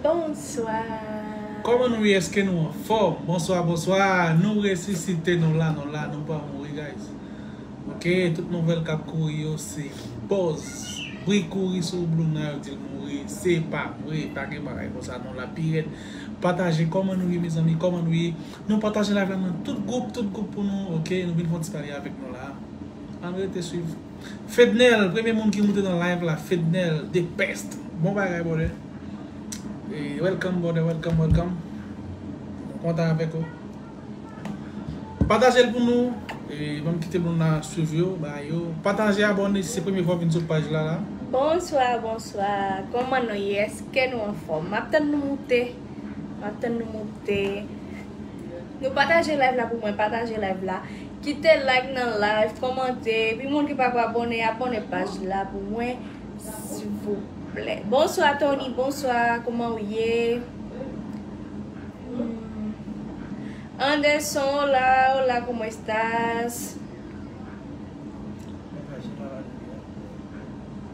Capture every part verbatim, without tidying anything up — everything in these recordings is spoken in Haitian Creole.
Bonswa. Kòman nou ye? Èske nou anfòm? Bonswa, bonswa. Nou resisite, nou la, nou la, nou pa mouri, guys. Ok, tout nouvèl k ap kouri yo se buzz. Bri kouri sou Bruna, yo di l mouri. Se pa vre, pa gen bagay konsa, nou la pi rèd. Pataje, kòman nou ye, mezanmi? Kòman nou ye? Nou pataje live la nan tout gwoup, tout gwoup pou nou, ok? Nou vin fè yon ti pale avèk nou la. Ann rete swiv. Fednel, premye moun ki moute nan live la, Fednel, the best. Bon bagay, brother. E, welcome, brother, welcome, welcome. Nou kontan avèk ou. Pataje l pou nou. E, ban m kite moun la swiv yo, ba yo. Pataje, abòne si se premye fwa w vin sou paj la, la. Bonswa, bonswa. Kòman nou ye? Èske nou anfòm? M ap tann nou moute. M ap tann nou moute. Nou pataje live la pou mwen, pataje live la. Kite like nan live, kòmante. Epi moun ki pako abòne, abòne paj la pou mwen, silvouplè. Bonswa, Tony, bonswa, kòman w ye? Hmm. Anderson, hola, hola, ¿cómo estás?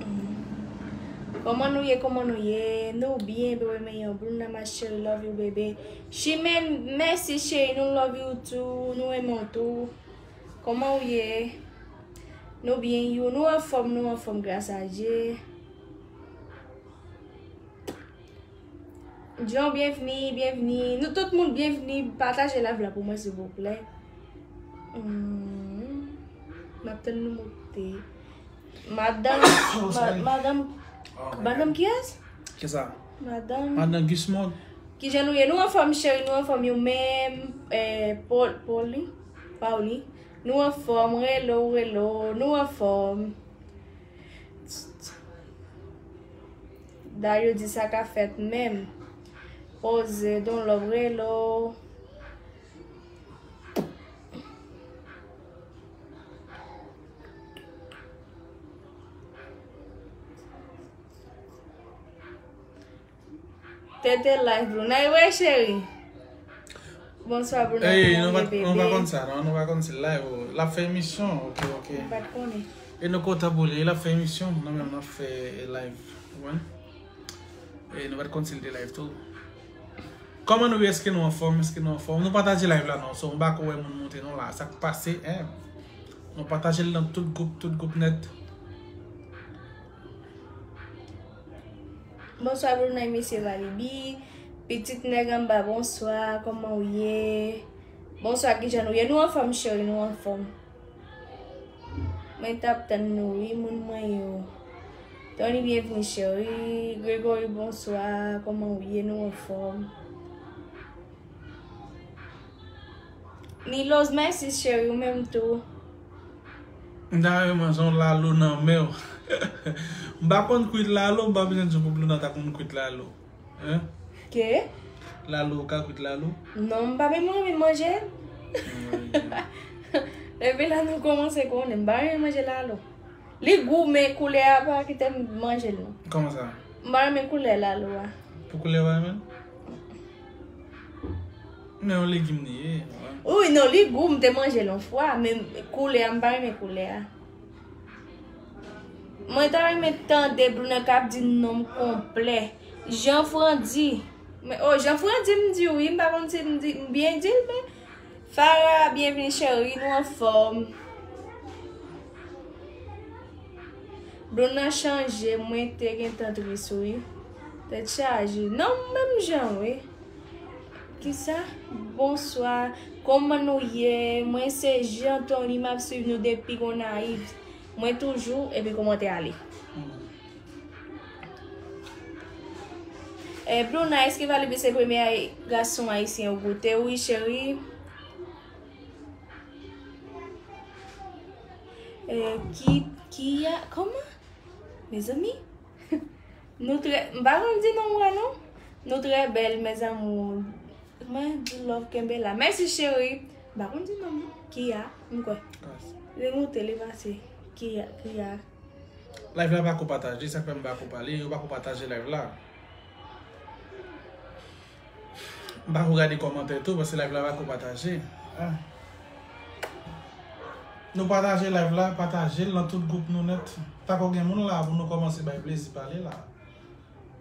Hmm. Kòman nou ye, kòman nou ye? Nou byen, bebe, men yon Bruna, ma chérie, love you, bebe. Chimène, mèsi, cheri, nou love you too, nou renmen w too. Kòman w ye? Nou byen, you, nou anfòm, nou anfòm, gras a Dye. John, byenvni, byenvni. Nou tout moun byenvni. Pataje live la pou mwen, silvouplè. Hmm. M ap tann nou moute. Madanm, ma- madanm, madanm kiyès? Kisa? Madanm. Madanm Gismond. Kijan nou ye? Nou anfòm, cheri, nou anfòm, yo menm, eh, Paul, Pauli, Pauli. Nou anfòm, relo, relo, nou anfòm. Dayo di sa ka fèt menm. Poze, don love, relo. Tete live, Bruna. Wi, cheri. Bonswa, Bruna. Ey, kòman nou pa, w ye, nou pa bebe? Konn sa, non, nou pa konn si live, oh. L ap fè emisyon, ok, ok. M pa t konnen. E nou kontan pou li, l ap fè emisyon, nou menm n ap fè live. Ou konprann? E nou pa t konn si l te live tou. Kòman nou ye? Èske nou anfòm? Èske nou anfòm? Nou pataje live la, non. So, m pa ko wè moun moute nou la. Sa k pase, en? Nou pataje l nan tout gwoup, tout gwoup nèt. Bonswa, Bruna, mesye Valibi. Pitit nèg anba, bonswa. Kòman w ye? Bonswa, kijan nou ye? Nou anfòm, cheri, nou anfòm. Mwen t ap tann nou, wi, moun mwen yo. Tony, byenvni, cheri. Gregory, bonswa. Kòman w ye? Nou anfòm. Niloz, mèsi, cheri, ou menm tou. M ta renmen manje yon lalo nan men w. M pa konn kwit lalo, m pa bezwen di w pou Bruna ta konn kwit lalo. Hein? Ke? Lalo, ou ka kwit lalo? Non, m pa menm renmen manje l. Depi lè nou kòmanse konnen, m pa renmen manje lalo. Li gou, men koulè a pa kite m manje l, non. Kòman sa? M pa renmen koulè lalo a. Pou koulè w pa renmen l? Men yon legim li ye, wi. Wi, non, li gou, m te manje l yon fwa, men koulè a, m pa renmen koulè a. Mwen ta renmen tande Bruna k ap di non m konplè. Jean Frandy. Men, oh, Jean Frandy m di wi, m pa konn si m di, m byen di l, men Farah, byenvni cheri, nou anfòm. Bruna chanje, mwen te gentan tris wi. Tèt chaje. Non, menm jan wi. Kisa? Bonswa. Kòman nou ye? Mwen se Jean Tony, m ap swiv nou depi Gonayiv. Mwen toujou, epi kòmantè ale. Eh, Bruna, èske Valibi se premye ay- gason ayisyen ou goute? Wi, cheri. Eh, ki, ki a, kòman? Mezanmi. Nou trè, m pa konn di non mwen non. Nou trè bèl, mes amours. Mwen di love kenbe la. Mèsi, cheri. M pa konn di non mwen. Ki a, m kwè. Li moute, li pase. Ki a, ki a. Live la pa ko pataje, sa k fè m pa ko pale, yo pa ko pataje live la. M pa ko gade kòmantè tou, paske live la pa ko pataje. Ah. Nou pataje live la, pataje l nan tout gwoup nou nèt. Ta ko gen moun la pou nou kòmanse bay plezi pale la.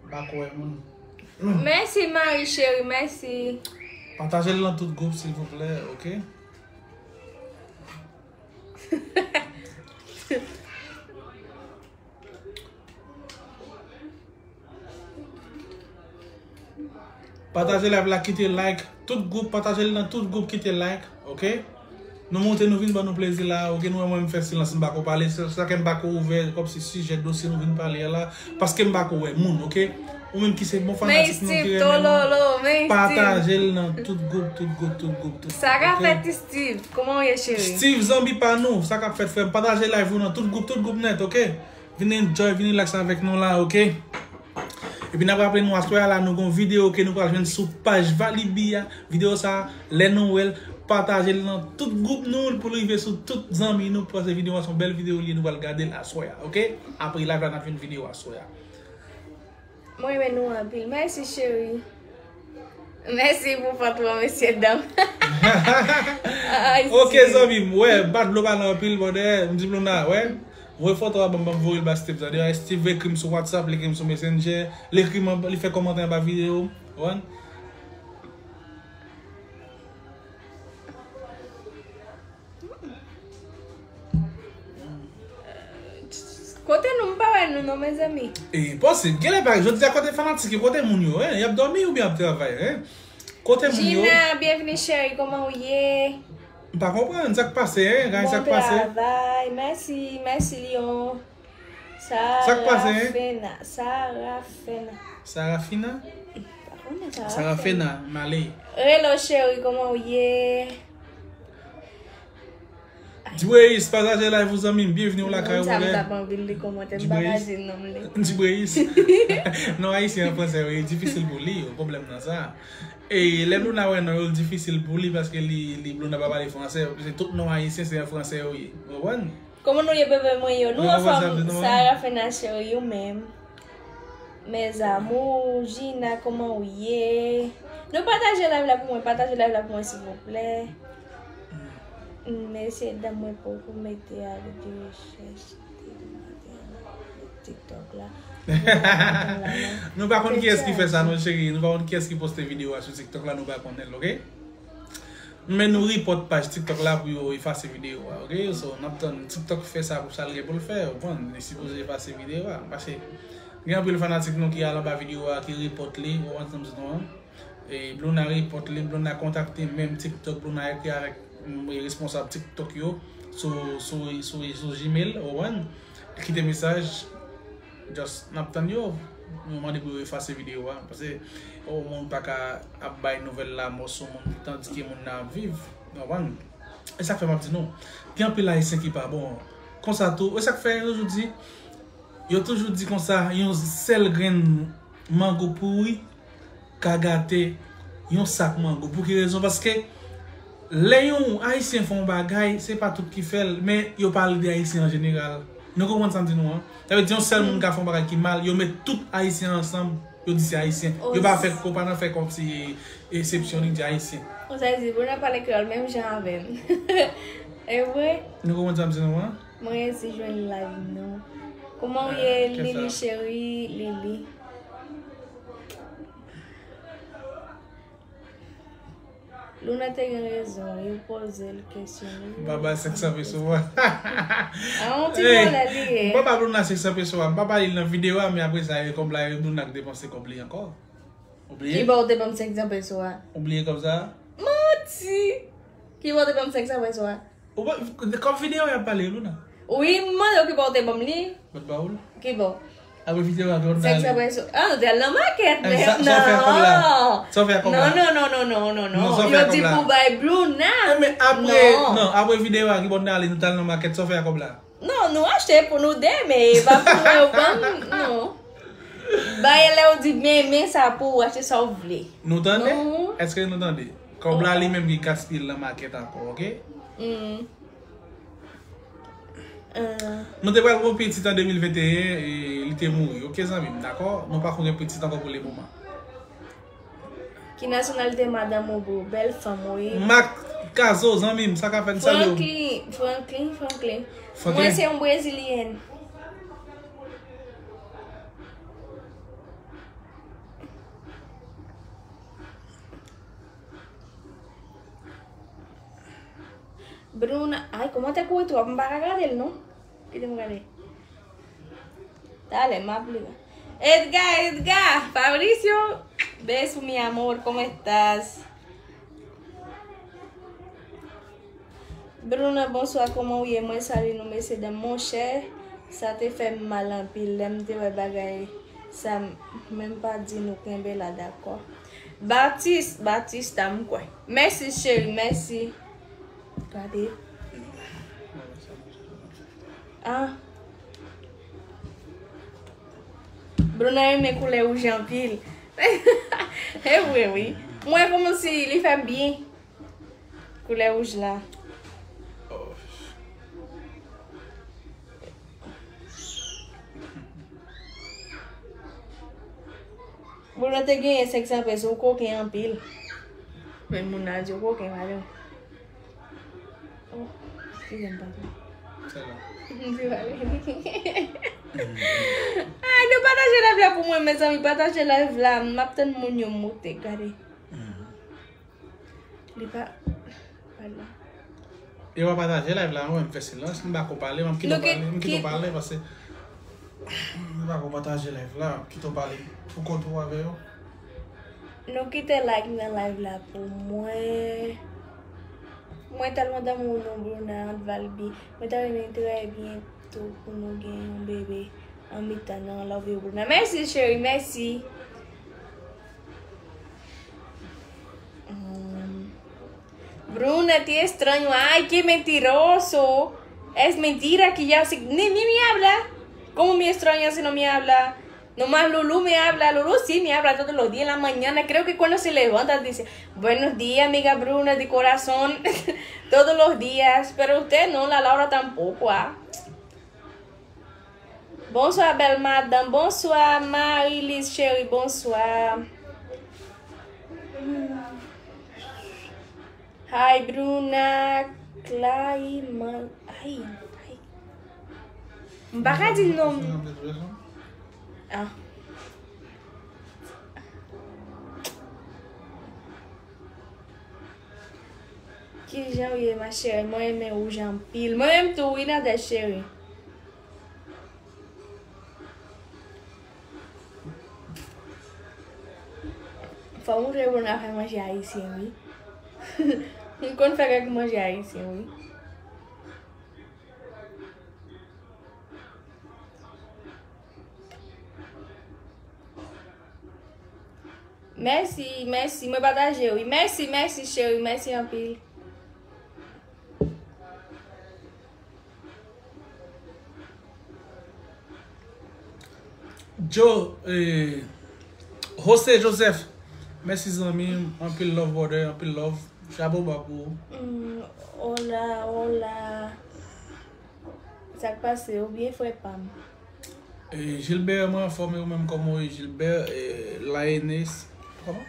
M pa ko wè moun. Mèsi, Mari cheri, mèsi. Pataje l nan tout gwoup, silvouplè, oke? Pataje live la, kite like. Tout gwoup, pataje l nan tout gwoup, kite like, oke? Nou monte, nou vin ban nou plezi la, oke? Nou wè mwen, m fè silans, m pa ko pale. Se sa ke m pa ko ouvè kòmsi sijè dosye nou vin pale a la, paske m pa ko wè moun, oke? Ou menm ki se bon fanatik nou ki renmen nou, pataje l nan tout gwoup, tout gwoup, tout gwoup, tout gwoup, oke? Sa k ap fèt, Steve? Kòman w ye, cheri? Steve, zanmi pa nou, sa k ap fèt, frè m? Pataje live ou nan tout gwoup, tout gwoup nèt, oke? Vin enjoy, vin relax avèk nou la, oke? Epi n ap raple nou, aswè a la, nou gon videyo ke nou pral jwenn sou paj Valibi a. Videyo sa, lè nou wè l, pataje l nan tout gwoup nou pou l rive sou tout zanmi nou. Paske videyo a se yon bèl videyo li ye, nou pral gade l aswè a, oke? Apre live la, n ap jwenn videyo aswè a. Mwen renmen nou anpil. Mèsi, cheri. Mèsi pou foto an, mesye dam. Ay, oke, Steve. Zanmi m, wè, bat dlo pa nan anpil, bòdè, m di Bluna, wè. Voye foto a ban m, ban m voye l ba Steve, tande. Steve ekri m sou WhatsApp, li ekri m sou Messenger, li ekri m, li fè kòmantè anba videyo, ou konprann? Kote nou, m pa wè nou non, mezanmi. E posib. Genlè pa, jodi a kote fanatik yo, kote moun yo, en? Y ap dòmi oubyen y ap travay, en? Kote moun yo? Gina, byenvini, cheri, kòman w ye? M pa konprann, sa k pase, en? Gade sa k pase. Bon travay, mèsi, mèsi, Lion. Sa k pase, en? Sarafina, Sarafina. Sarafina? M pa konnen Sarafina. Sarafina, m ale. Hello, cheri, kòman w ye? Dibweyis, pataje live ou zanmi m. Byenvini w lakay ou, frè. Moun sa m t ap anvi li kòmantè, m pa ka di non m li. Dibweyis. Non ayisyen an fransè yo, e difisil pou li, yo, pwoblèm nan sa. E lè Bluna wè non yo, l difisil pou li paske li, li Bluna pa pale fransè, se tout non ayisyen se an fransè yo ye. Ou konprann? Kòman nou ye, bebe mwen yo? Nou anfòm, Sarafina cheri, ou menm? Mes amours, Gina, kòman w ye? Nou pataje live la pou mwen, pataje live la pou mwen, silvouplè. Mesye dam, mwen poko mete ale de rechèch TikTok la. Nou pa konn kiyès ki fè sa, non, cheri. Nou pa konn kiyès ki poste videyo a sou TikTok la, nou pa konnen l, oke? Men nou report paj TikTok la pou yo efase videyo a, oke? So, n ap tann TikTok fè sa pou sa l gen pou l fè, ou konprann? Li sipoze efase videyo a. Paske gen anpil fanatik nou ki al anba videyo a, ki report li, ou konprann sa m di nou an? E Bluna report li, Bluna kontakte menm TikTok, Bluna ekri avèk, mm, responsab TikTok yo sou, sou, sou, sou Gmail, ou konprann? Kite mesaj, just, n ap tann yo. Nou mande pou yo efase videyo a. Paske yon moun pa ka ap bay nouvèl lanmò sou moun, tandike moun nan ap viv. Ou konprann? E sa k fè m ap di nou, gen anpil ayisyen ki pa bon. Konsa tou, e sa k fè yo toujou di, yo toujou di konsa, yon sèl grenn mango pouri ka gate yon sak mango. Pou ki rezon? Paske lè yon ayisyen fè yon bagay, se pa tout ki fè l, men yo pale de ayisyen an jeneral. Nou konprann sa m di nou an? Sa vle di yon sèl moun ka fè yon bagay ki mal, yo met tout ayisyen ansanm, yo di se ayisyen. Yo pa fè, yo pa nan fè kòmsi eksepsyon, li di ayisyen. Ou sa di, Bruna pale kreyòl menm jan avè m. E vre? Nou konprann sa m di nou an? Mwen resi jwenn live nou. Kòman w ye, Lili cheri? Lili. Luna te gen rezon, yo poze l kesyon. M pa ba l senk san peso a. A, yon ti vòlè li ye. M pa ba Luna senk san peso a. M pa ba li l nan videyo a, men apre sa, e kòb la, e Luna k depanse kòb li ankò. Ou bliye? Ki bò w te ban m senk san peso a? Ou bliye kòb sa? Manti! Ki bò w te ban m senk san peso a? Ou pa, de kòb videyo y ap pale, Luna. Wi, m mande w ki bò w te ban m li. Mwen te ba ou l. Ki bò? Apre videyo a, nou t al. Senk san peso. A, nou te al nan makèt, men non. Sa w fè ak kòb la? Sa w fè ak kòb la? Non, non, non, non, non, non, non. Yo di pou bay Bluna. Enben, apre, non, apre videyo a, ki bò nou t ale, nou t al nan makèt, sa w fè ak kòb la? Non, nou achte pou nou de, men e pa pou mwen, ou ban m, non. Bay lè ou di, men, men sa pou ou achte sa w vle. Nou tande? Èske nou tande? Kòb la li menm ki gaspiye l nan makèt ankò, oke? Nou te pral gon pitit an de mil venteyen e li te mouri, oke, zanmi m, dakò? Nou pa konn gen pitit ankò pou le moman. Ki nasyonalite madanm ou, bro? Bèl fanm, wi. Mak Kazo, zanmi m, sa k ap fèt, m salye w. Franklin, Franklin, Franklin. Mwen se yon brezilyèn. Bruna, ay, kòmantè kouri twòp, m pa ka gade l non. Kite m gade. Talè, m ap li. Edgar, Edgar, Fabricio, beso, mi amor, ¿cómo estás? Bruna, bonswa, kòman w ye? Mwen salye nou, mesye dam. Monchè, sa te fè m mal anpil lè m te wè bagay sa, men m pa di nou kenbe la, dakò. Batis, Batista, m kwè. Mèsi, cheri, mèsi. Gade. Ah. Bruna renmen koulè wouj anpil. E vre, wi. Mwen kòmanse li fè m byen. Koulè wouj la. Bruna te genyen senk san pèso, ou koken anpil. Men moun nan di ou koken, pa vre? Oh, eskize m, patwon. Sa va. M di pale. Ay, nou pataje live la pou mwen, mezanmi. Pataje live la. M ap tann moun yo moute. Gade. Li pa. Pale. E w ap pataje live la, mwen m fè silans. M pa ko pale, m ap kite w pale. M kite w pale, paske m pa ko pataje live la. M kite w pale pou kont ou avè yo. Nou kite like nan live la pou mwen. Mwen tèlman damou nou, Bruna, Ant Valby. Mwen ta renmen trè byento pou nou gen yon bebe an mitan nou. Love you, Bruna. Mèsi, cheri, mèsi. Mm. Bruna, te estranho. Ay, qué mentiroso. Es mentira que ya se, ni, ni me habla. ¿Cómo me extraña si no me habla? Nomás Lulu me habla. Lulu sí me habla todos los días en la mañana. Creo que cuando se levanta dice, "Buenos días, amiga Bruna, de corazón." Todos los días. Pero usted no, la Laura tampoco, ah. Bonswa, bèl madanm. Bonswa, Marie-Lise cheri. Bonswa. Hi, Bruna. Clay, man. Ay, ay. M pa ka di non. Ah. Kijan w ye, ma chère? Mwen renmen wouj anpil. Mwen menm tou, wi, Nadège cheri. Fò m montre Bruna fè manje ayisyen, wi. M konn fè kèk manje ayisyen, wi. Mèsi, mèsi. Mwen pataje, wi. Mèsi, mèsi, cheri. Mèsi anpil. Joe, eh, José Joseph, mèsi zanmi m, anpil love brother, anpil love. Chapo ba pou ou. Mm, hola, hola. Sa k pase, ou byen, frè pa m? Eh, Gilbert, mwen anfòm, e ou menm kòman w ye, Gilbert? Eh, Laenes, kòman?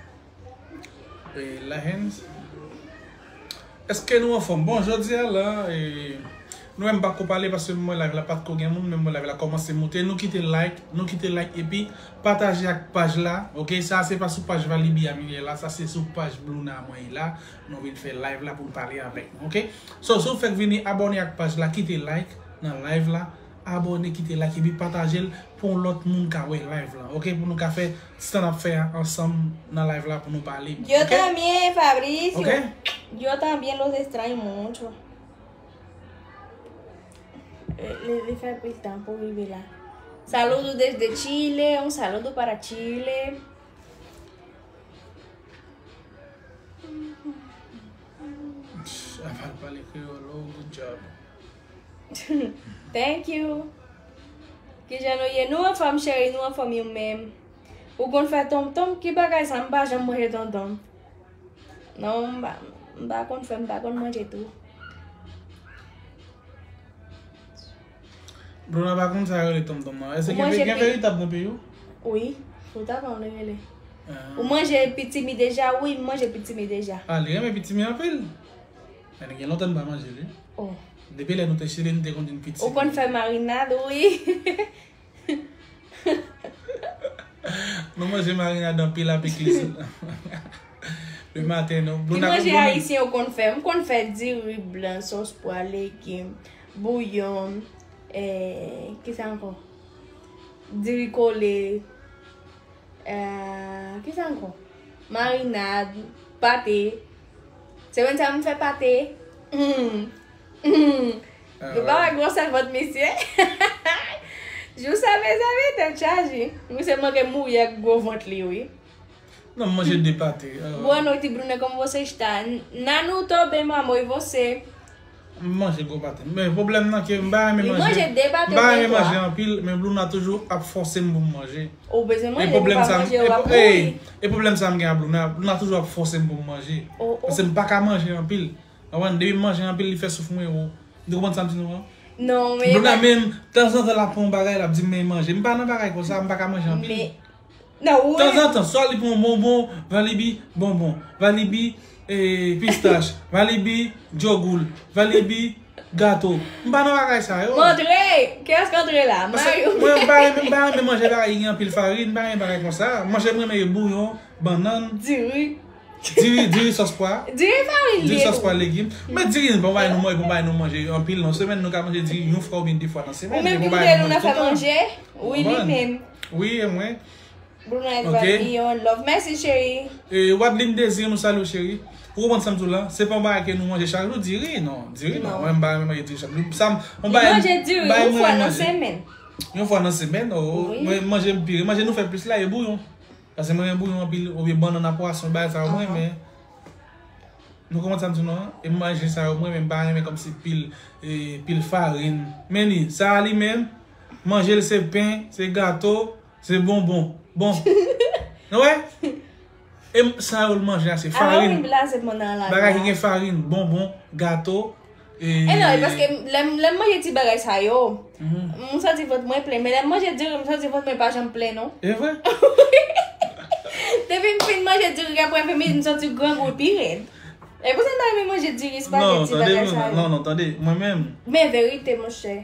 Eh, Lahens. Èske nou anfòm? Bon, jodi a la, eh, nou menm pa ko pale paske mwen live la pa t ko gen moun, men mwen live la kòmanse moute. Nou kite like, nou kite like epi pataje ak paj la, oke? Sa se pa sou paj Valiby a m ye la, sa se sou paj Bruna mwen ye la. Nou vin fè live la pou n pale avèk nou, oke? So, si w fèk vini, abòne ak paj la, kite like nan live la, abòne, kite like, epi pataje l pou yon lòt moun ka wè live la, oke? Pou nou ka fè ti tan n ap fè a ansanm nan live la pou nou pale, oke? Yo también, Fabricio. Oke? Yo también los extraño mucho. Eh, li, li fè pil tan pou rive la. Saludo desde Chile, un saludo para Chile. Aval pale kreyòl, oh, good job. Thank you. Kijan nou ye? Nou anfòm, cheri, nou anfòm, ou menm? Ou konn fè tonmtonm? Ki bagay sa? M pa janm manje tonmtonm. Non, m pa, m pa konn fè, m pa konn manje tou. Bruna pa konn sa yo rele tonmtonm nan. Èske gen veritab nan peyi w? Wi, fouta pa w rele. Ah. Ou manje pitimi deja? Wi, m manje pitimi deja. Ah, li renmen pitimi anpil. Men gen lontan m pa manje li. Oh. Depi lè nou te Chili, nou te konn di pitimi. Ou konn fè marinad, wi. Nou manje marinad anpil ak piklis. Le maten, non. Ki manje ayisyen ou konn fè? M konn fè diri blan, sòs pwa, legim, bouyon, eh, ki sa ankò? Diri kole, eh, ki sa ankò? Marinad, pate. Semèn sa a m fè pate. Mm. Mm. Nou pa wè gwosè vant misye? Jou sa, mezanmi, tèt chaje. Misye manke mouri ak gwo vant li, wi. Non, m manje de pate. Boa noite, Bruna, como você está? Nanuto bem, meu amor, e você? M manje gwo pate. Men pwoblèm nan ke m pa renmen manje. Li manje de pate. M pa renmen manje anpil, men Bruna toujou ap fòse m pou m manje. Ou bezwen manje, pou pa manje, w ap mouri. E pwoblèm sa m gen a Bruna, Bruna toujou ap fòse m pou m manje. Paske m pa ka manje anpil. Konprann? Depi m manje anpil, li fè souf mwen wo. Ou konprann sa m di nou an? Non, men Bruna menm, tanzantan l ap pran yon bagay, l ap di m men manje. M pa nan bagay konsa, m pa ka manje anpil. Tanzantan, swa li pran bonbon, Valibi, bonbon, Valibi, eh, pistach, Valibi, djogoul, Valibi, gato. M pa nan bagay sa yo. Montre! Kiyès k antre la? Paske mwen, m pa renmen, m pa renmen manje bagay ki gen anpil farin, m pa renmen bagay konsa. Manje m renmen e bouyon, bannann. Diri. Diri, diri sòs pwa. Diri farin li ye tou. Diri sòs pwa legim. Men diri pa yon bagay nou manje, pa yon bagay nou manje anpil nan semèn, nou ka manje diri yon fwa oubyen de fwa nan semèn. Ou menm ki mande nou nan fè manje? Wi, li menm. Wi, e mwen. Bruna Edouard Guillon, love. Mèsi, cheri. E, Wadline Désir, nou salye w, cheri. Ou konprann sa m di w la? Se pa yon bagay ke nou manje chak jou, diri, non. Diri, non. Mwen, m pa renmen manje diri chak jou. Sa m, yon bagay, li manje diri yon fwa nan semèn. Yon fwa nan semèn, o, mwen manje m pire. Manje nou fè plis la, e bouyon. Paske mwen renmen bouyon anpil, oubyen bannann a pwason, bagay sa yo mwen renmen. Nou konprann sa m di nou an? E manje sa yo mwen renmen, m pa renmen kòmsi pil, e, pil farin. Men li, sa a li menm, manje l se pen, se gato, se bonbon. Bon. Nou wè? E m, sa yo l manje a se farin. Bagay ki gen farin, bonbon, gato, E non, e paske lè m, lè m manje ti bagay sa yo, m santi vant mwen plen, men lè m manje diri, m santi vant mwen pa janm plen, non. E vre? Depi m fin manje diri, apre fè midi, m santi grangou pi rèd. E pou sa m ta renmen manje diri, espageti, bagay sa yo. Non, non, tande, mwen menm. Men verite, monchè.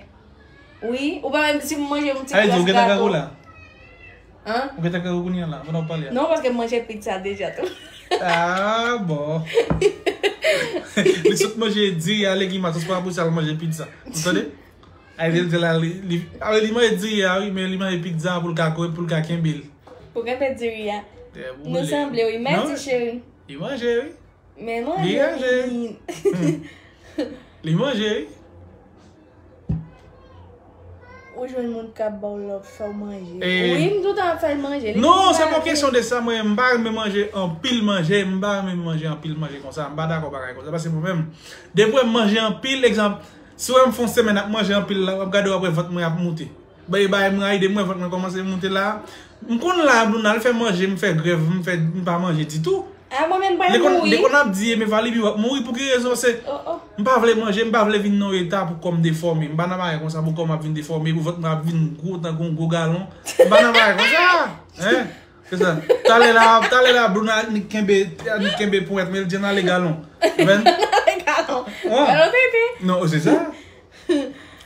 Wi, ou pa menm si m manje yon ti gras gato. An? Ou gentan kare ou la? Ou gentan kare ou kounye a la, pandan w pale a? Non, paske m manje pizza deja tou. Ah, bon. Li sot manje diri a, legim a, sòs pa pou sa, l manje pizza. Ou tande? Ay, li di la, li, li, ah, li manje diri a, wi, men li manje pizza pou l ka kore, pou l ka kenbe l. Pou kenbe diri a. Nou sanble, wi. Mèsi, cheri. Li manje, wi. Men manje, li manje, wi. Ou jwenn moun k ap ba w love, fè w manje. Wi, m toutan ap fè l manje. Non, se pa kesyon de sa, mwen, m pa renmen manje anpil manje, m pa renmen manje anpil manje konsa, m pa dakò bagay konsa, paske mwen menm, depi w wè m manje anpil, egzanp, si w wè m fè yon semèn ap manje anpil la, w ap gade w ap wè vant mwen ap moute. Bay, bay, m rayde mwen, vant mwen kòmanse moute la. M konn la, Bruna, l fè manje, m fè grèv, m fè, m pa manje ditou. A, mwen menm, m pral mouri. Li konn ap di, "Eme Valibi, w ap mouri." Pou ki rezon? Se, m pa vle manje, m pa vle vin nan yon eta pou kò m defòme. M pa nan bagay konsa pou kò m ap vin defòme, pou vant mwen ap vin gwo tankou yon gwo galon. M pa nan bagay konsa. Hein? Se sa. Talè la, talè la, Bruna annik kenbe, annik kenbe ponyèt, men l di ann ale galon. Ann ale galon. Galon tete. Non, se sa.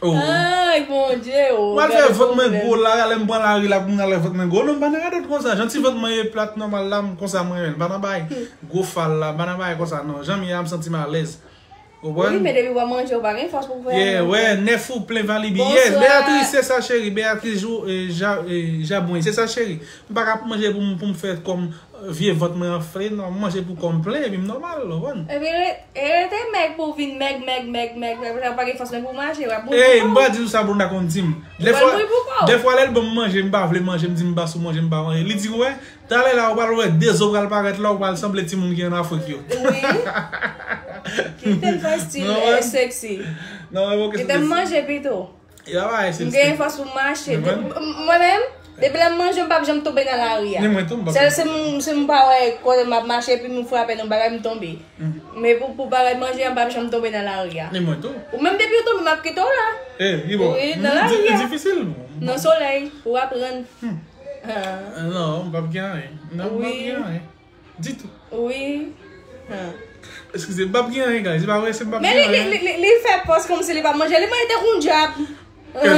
Oh. Ay, Bondye, oh. M al fè vant mwen gwo la, lè m pran lari la, pou m al fè vant mwen gwo. Non, m pa nan radòt konsa. Jan ti vant mwen ye plat nòmal la, m konsa mwen menm. M pa nan bay gwo fal la, m pa nan bay konsa, non. Jan m ye a, m santi m alèz. Ou konprann? Wi, men depi w ap manje, ou pa gen fòs pou fè anyen. Yeah, wè, nèf ou plen Valibi. Yes, Beatrice, se sa, cheri. Beatrice, jou, eh, ja, eh, Jabwen, se sa, cheri. M pa ka ap manje pou m, pou m fè kò m, eh, vye vant mwen anfle, non. M manje pou kò m plen, epi m nòmal, ou konprann? Epi re-, e rete mèg pou w vin mèg, mèg, mèg, mèg, mèg, ou pa gen fòs menm pou w mache, w ap mouri pou kò w. Ey, m pa di w sa, Bruna konn di m. Ou pral mouri pou kò w. Dèfwa, dèfwa, lè l ban m manje, m pa vle manje, m di m pa sou manje, m pa manje. Li di, wè, talè la, ou pral wè de zo pral parèt la, ou pral sanble timoun ki ann Afrik yo. Wi. Kite l fè stil, eh, sexy. Non, e bon kesyon. Kite m manje pito. M genyen fòs pou m mache. M, m, mwen menm, depi lè m manje, m p ap janm tonbe nan lari a. Ni mwen tou, m p ap. Sèl si m, si m pa wè kote m ap mache, epi m frape nan bagay, m tonbe. Men pou, pou bagay manje a, m p ap janm tonbe nan lari a. Ni mwen tou. Ou menm depi ou tonbe, m ap kite w la. Eh, li bon. Wi, nan lari a. Li difisil. Nan solèy, ou aprann. Ah, non, m p ap gen anyen. Non, m p ap gen anyen. Ditou. Wi. Eskize, m p ap gen anyen, guys. Se pa vre, se m p ap gen anyen. Men li, li, li, li, li fè pòz kòmsi li p ap manje. Li manje tankou yon dyab. E,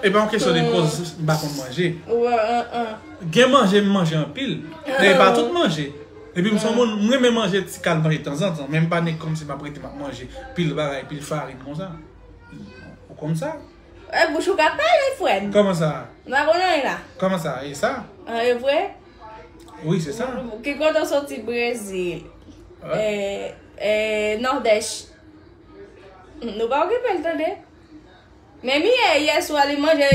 e pa yon kesyon de pòz, m pa konn manje. Gen manje, m manje anpil. Men e pa tout manje. Epi m se yon moun, m renmen manje ti kal manje tanzantan, men m pa nen kòmsi m ap rete m ap manje pil bagay, pil farin konsa. Ou konn sa? E, bouch ou ka pale, frè m. Kòman sa? M pa konn anyen la. Kòman sa? E sa? An, e vre? Wi, se sa. Ki kote w soti? Brezil. E, e, Nòdès. Nou pa okipe l, tande. Men mi yè, yè swa li manje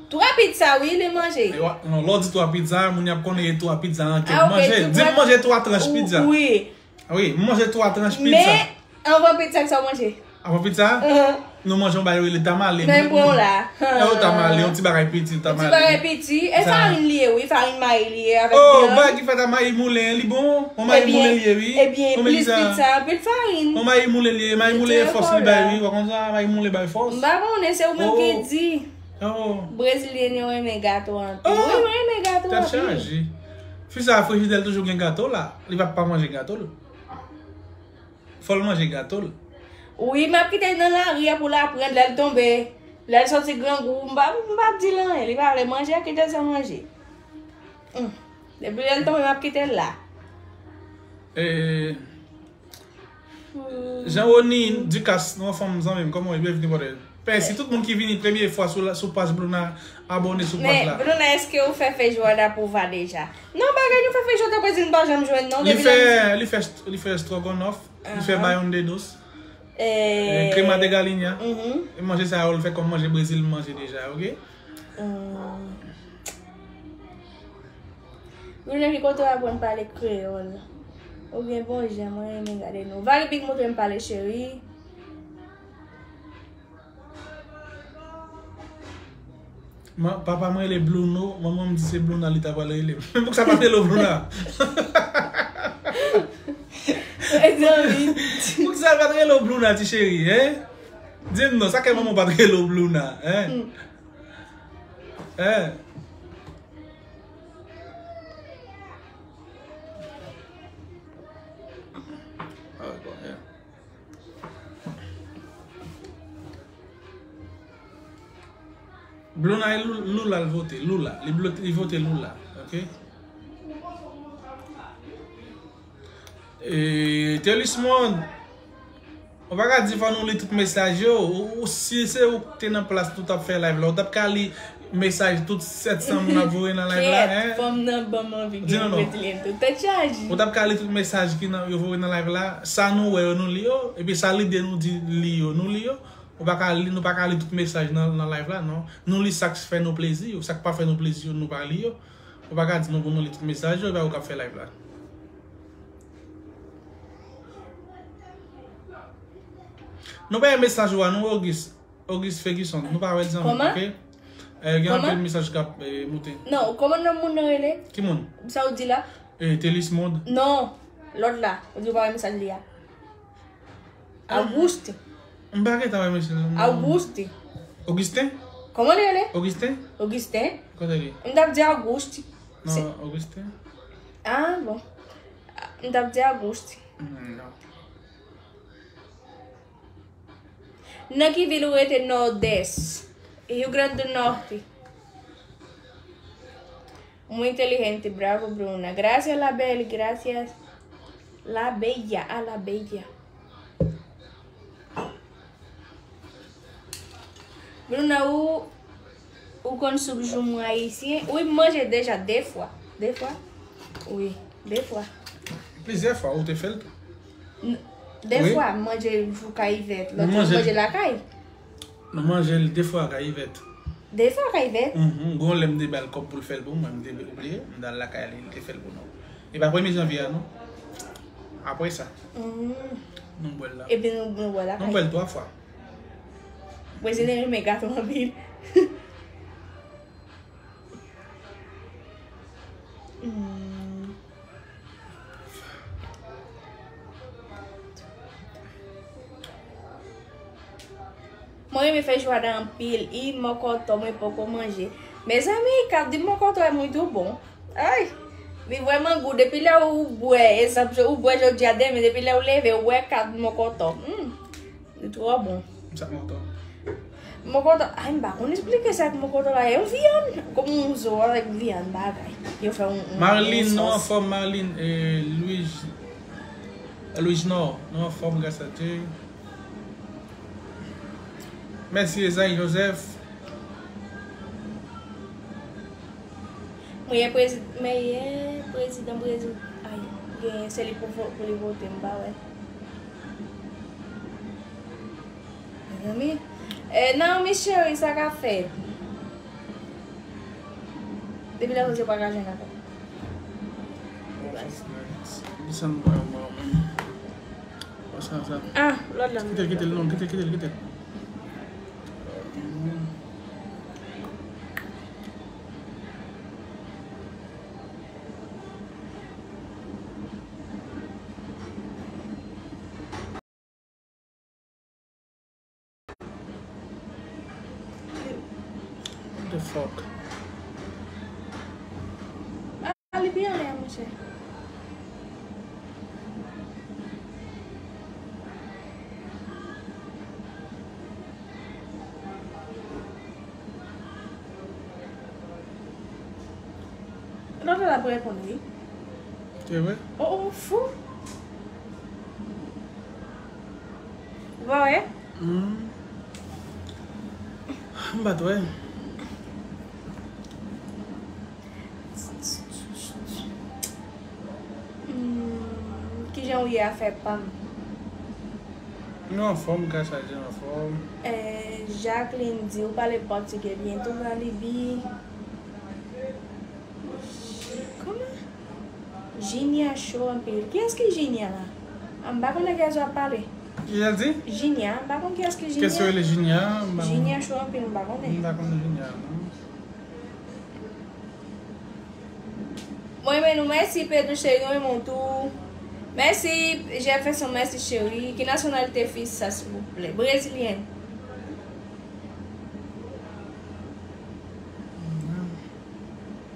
twa pizza, wi, li manje. Non, lè w di twa pizza, moun y ap konnen e twa pizza an ke m manje. Di m manje twa tranch pizza. Wi. Wi, m manje twa tranch pizza. Men, anvan pizza, sa w manje? Anvan pizza? Nou manje yon bagay rele tamale. Men bon la. E yo tamale, yon ti bagay piti, tamale. Yon ti bagay piti. E farin li ye, wi, farin mayi li ye avèk vyann. Oh, bagay ki fèt a mayi moulen, li bon. Yon mayi moulen li ye, wi. Ebyen, plis pizza, anpil farin. Yon mayi moulen li ye, mayi moulen ye fòs li bay, wi. Ou konn sa, mayi moulen bay fòs. M pa konnen, se ou menm ki di. Oh. Brezilyen yo renmen gato anpil. Wi, mwen renmen gato anpil. Tèt chaje. Fi sa a frijidè l toujou gen gato la. Li p ap pa manje gato l. Fò l manje gato l. Wi, m ap kite l nan lari a pou l aprann lè l tonbe. Lè l santi grangou, m pa, m pa di l anyen. Li pa vle manje, kite l san manje. Hum. Depi lè l tonbe, m ap kite l la. E, Jean Rony Ducasse, nou anfòm zanmi m, kòman w ye? Byenvini brother. Pèsi, tout moun ki vini premye fwa sou, sou paj Bruna, abòne sou paj la. Men, Bruna, èske ou fè Feijoada pou va deja? Non, bagay nou fè Feijoada Brezil, m pa janm jwenn non. Li fè, li fè, li fè stroganoff, li fè baião de dois, e, crema de galinha. E manje sa yo, l fè kòm manje Brezil, m manje deja, oke? Bruna, ki kote w aprann pale kreyòl? Ou gen bon jan, mwen renmen gade nou. Vale Big montre m pale cheri. Papa m rele Bluno, manman m di se Bluna li ta pral rele m. Men poukisa pa t rele w Bluna? Mezanmi. Poukisa pa t rele w Bluna, ti cheri, hein? Di m non, sa k fè manman w pa t rele w Bluna, hein? Hein? Bluna e Lula l vote. Lula. Li vote Lula. Oke? E, Telismond, ou pa ka di fò nou li tout mesaj yo. Ou, si se ou k te nan plas nou t ap fè live la, ou t ap ka li mesaj tout sèt san moun ap voye nan live la, hein? Fanm nan ban m anvi gen Brezilyen tou. Tèt chaje. Ou t ap ka li tout mesaj ki nan, yo voye nan live la. Sa nou wè yo, nou li yo. Epi sa lide nou di li yo, nou li yo. Ou pa ka li, nou pa ka li tout mesaj nan, nan live la, non. Nou li sa k fè nou plezi yo. Sa k pa fè nou plezi yo, nou pa li yo. Ou pa ka di nou pou nou li tout mesaj yo, e pa ou k ap fè live la. Nou pa wè mesaj ou a, non, Auguste. Auguste Ferguson, nou pa wè l zanmi, oke? E, gen anpil mesaj k ap, e, moute. Non, kòman non moun nan rele? Ki moun? Sa ou di la? E, Telismond. Non, lòt la. Ou di ou pa wè mesaj li a. Auguste. M pa gentan wè mesye la, non. Auguste. Augustin? Kòman li rele? Augustin? Augustin. Kote li? M t ap di Auguste. Non, Augustin. Ah, bon. M t ap di Auguste. Hmm, non. Nan ki vil ou rete? Nòdès. Rio Grande do Norte. Muy inteligente, bravo, Bruna. Gracias, la belle, gracias, la bella, a la bella. Bruna, ou, ou konn soup joumou ayisyen? Wi, m manje deja de fwa. De fwa? Wi, de fwa. Plizyè fwa, ou te fè l tou? De fwa, m manje jou Kay Ivèt, lòt jou m manje lakay. Nou manje l de fwa Kay Ivèt. De fwa Kay Ivèt? Mhm. Gon lè m te ba l kòb pou l fè l pou mwen, m te bliye, m t al lakay li, li te fè l pou nou. E pa premye janvye a, non. Apre sa, nou bwè l la. Epi nou, nou bwè l lakay. Nou bwè l twa fwa. Brezilyen renmen gato anpil. Hmm. Mwen renmen fè jwada anpil. I mòkòtò mwen poko manje. Mezanmi, kat di mòkòtò è muito bom. Ay, li vrèman gou. Depi lè ou bwè, egzanp, ou bwè jodi a, demen, depi lè ou leve, ou bwè kat mòkòtò. Hmm, li twò bon. Sa mòkòtò. Mokoto, ay, m pa konn esplike sa k mokoto la. E yon vyann, kòm yon zo avèk vyann bagay. Yo fè yon, yon, Marlene, yon nou sòs. Anfòm, Marlene, e, Louis, Louis Nord, nou anfòm, gras a Dye. Mèsi, Esaïe Joseph. Mwen ye prezi-, mwen ye prezidan Brezil. Ay, genyen se li pou vo-, pou li vote, m pa wè. Mezanmi. Eh, Naomi cheri, sa k ap fèt? Depi lè se pa ka jwenn ankò. Desann mwen, mwen, mwen. Wè sa, sa. Ah, lòt la. Kite l, kite l, non, kite l, kite l, kite l. The fuck? Ah, li byen lè, monchè. Lòt la ap reponn, wi. Se vre? Oh, oh, fou. Ou pa wè? Hmm. M pa t wè. Hmm, kijan ou ye, afè pa m? Nou anfòm, gras a Dye, nou anfòm. Eh, Jacqueline di, ou pale pòtigè byen tou, Valiby. Kòman? Jinia cho anpil. Kiyès ki Jinia la? Ah, m pa konnen kiyès w ap pale. Kiyès di? Jinia, m pa konn kiyès ki Jinia. Kiyès yo rele Jinia? M pa konn. Jinia cho anpil, m pa konnen. M pa konn Jinia, non. Mwen renmen nou, mèsi Pedro cheri, nou renmen w tou. Mèsi Jefferson, mèsi cheri. Ki nasyonalite fi sa, silvouplè? Brezilyen.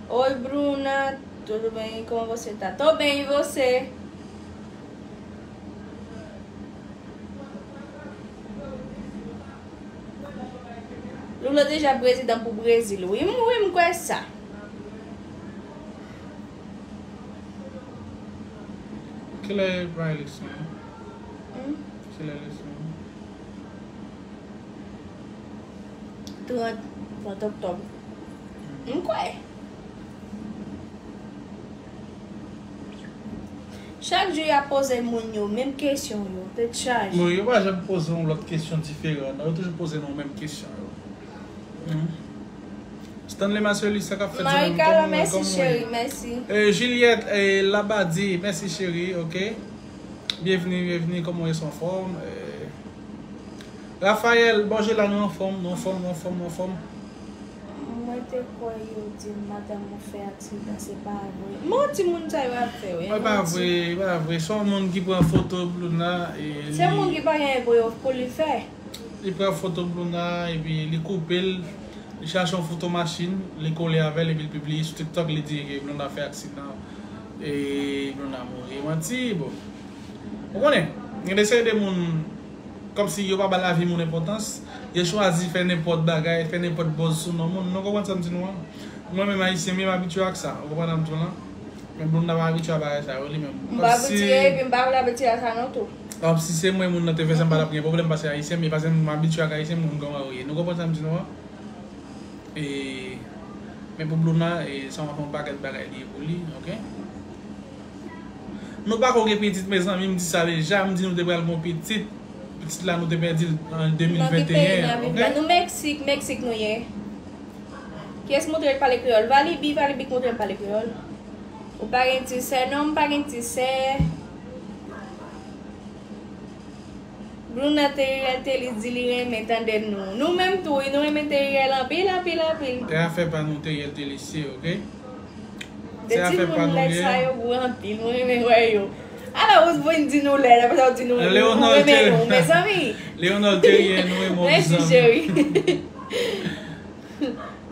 Oi, Bruna, tudo bem? Como você tá? Tô bem, e você? Lula deja prezidan pou Brezil. Wi, m, wi, m kwè sa. Kilè pral eleksyon an? Hmm? Kilè eleksyon an? Trant, trant oktòb. M kwè. Chak jou y ap poze moun yo menm kesyon yo, tèt chaje. Bon, yo pa janm poze yon lòt kesyon diferan, non. Yo toujou poze nou menm kesyon yo. Hmm. Stanley Marcellus, sa k ap fèt, zanmi m? Marikala, mèsi cheri, mèsi. Eh, Juliette, eh, Labadie, mèsi cheri, ok. Byenvini, byenvini, kòman w ye, anfòm? Eh, Raphaël, bon, je la, nou anfòm, nou anfòm, nou anfòm, nou anfòm. Mwen te kwè yo di m madanm ou fè aksidan, se pa vre. Manti moun sa yo ap fè, wi. Mwen pa vre, pa vre. Se yon moun ki pran foto Bruna, e se moun ki pa gen pou yo, pou li fè. Li pran foto Bruna, epi li koupe l, li chache yon foto machin, li kole avè l, epi l pibliye sou TikTok, li di ke Bruna fè aksidan, e Bruna mouri. Manti, bon. Ou konnen, gen de seri de moun, kòmsi yo pa ba lavi moun enpòtans, yo chwazi fè nenpòt bagay, fè nenpòt buzz sou non moun. Nou konprann sa m di nou an? Mwen menm ayisyen, m abitye ak sa. Ou konprann sa m di w lan? Men Bruna pa abitye a bagay sa yo, li menm. M pa abitye, epi m pa vle abitye a sa non tou. Kòmsi se mwen moun nan te fè sa, m pa t ap gen pwoblèm, paske ayisyen m ye, paske m abitye ak ayisyen, m konn kòman yo ye. Nou konprann sa m di nou an? E, men pou Bruna, e, sa w ap fè yon pakèt bagay li ye pou li, ok? Nou pako gen pitit, mezanmi, m di sa deja, m di nou te pral gen yon pitit. Pitit la, nou te pèdi l an de mil venteyen, ok? Nou Meksik, Meksik nou ye. Kiyès montre l pale kreyòl? Valibi, Valibi k montre l pale kreyòl. Ou pa gen ti sè, non, m pa gen ti sè. Bruna te rete, li di li renmen tande nou. Nou menm tou, wi, nou renmen Teriel anpil, anpil, anpil. E afè pa nou, Teriel Telesye, ok? De ti moun lèd sa yo gou anpil, nou renmen wè yo. Ala, ou vin di nou lèd, apre sa ou di nou, nou renmen nou, mezanmi. Leonard Teriel, nou renmen w. Mèsi, cheri.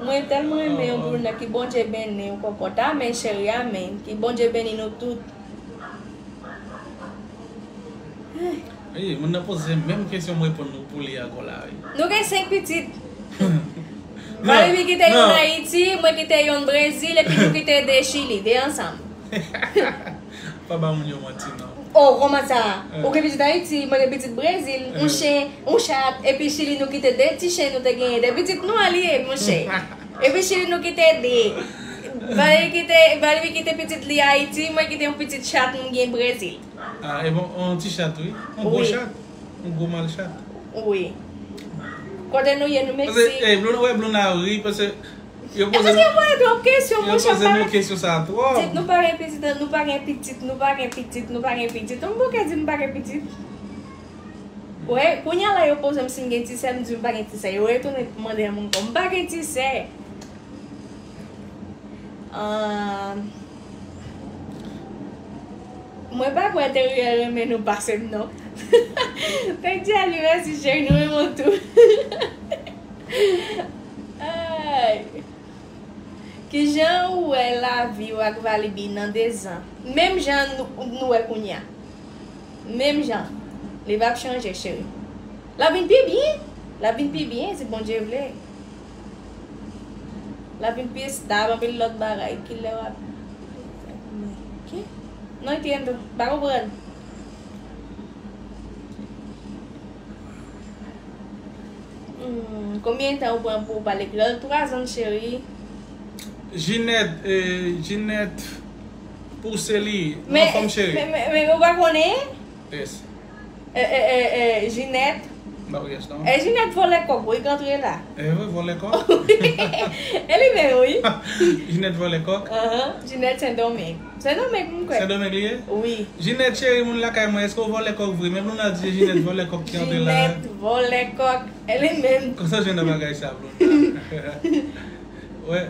Mwen tèlman renmen yon Bruna, ki Bondye beni w kòkòt. Amèn, cheri, amèn. Ki Bondye beni nou tout. Ey, moun nan poze menm kesyon m reponn nou pou li ankò la, wi. Nou gen senk pitit. Valerie kite youn Ayiti, mwen kite youn Brezil, epi nou kite de Chili, de ansanm. Pa ba moun yo manti, non. Oh, kòman sa? Ou gen pitit Ayiti, mwen gen pitit Brezil, yon chen, yon chat, epi Chili nou kite de ti chen nou te genyen, de pitit nou an li ye, monchè. Epi Chili nou kite de. Valerie kite, Valerie kite pitit li Ayiti, mwen kite yon pitit chat mwen gen Brezil. Ah, e bon, yon ti chat, wi. Yon gwo chat. Yon gwo mal chat. Wi. Kote nou ye, nou Meksik? Paske, eh, Bluna, wè, Bluna ri, paske yo poze nou, yo poze nou kesyon sa twòp. Pitit, nou pa gen pitit, nou pa gen pitit, nou pa gen pitit, nou pa gen pitit. Yon bouke di m pa gen pitit. Wè, kounye a la yo poze m si m gen ti sè, m di m pa gen ti sè. Yo retounen mande m ankò, m pa gen ti sè. Ah, mwen pa kwè Teriel renmen nou pase m non. Te di a li mèsi cheri, nou renmen w tou. Ay. Kijan ou wè lavi w ak Valibi nan de zan? Menm jan nou, nou wè kounye a. Menm jan. Li p ap chanje, cheri. L ap vin pi byen. L ap vin pi byen, si Bondye vle. L ap vin pi estab, anpil lòt bagay. Kilè w ap. Ki? Non, entiendo. M pa konprann. Hmm, konbyen tan ou pran pou w pale kreyòl? Twa zan, cheri. Jinèt, eh, Jinèt pouse li. Men, fanm cheri. Men, men, men ou pa konnen? Yes. Eh, eh, eh, eh, Jinèt. M pa yes, non. Eh, Jinèt vòlè kòk, wi, k antre la. Eh, wi, vòlè kòk. E li menm, wi. Jinèt vòlè kòk. Ahan, Jinèt Sendomeng. Sendomeng, m kwè. Sendomeng li ye? Wi. Jinèt, cheri, moun lakay mwen, èske w vòlè kòk vre? Men Bluna di se Jinèt vòlè kòk ki antre la. Jinèt vòlè kòk, e li menm. Konsa jwenn nan bagay sa, Bluna. Wè.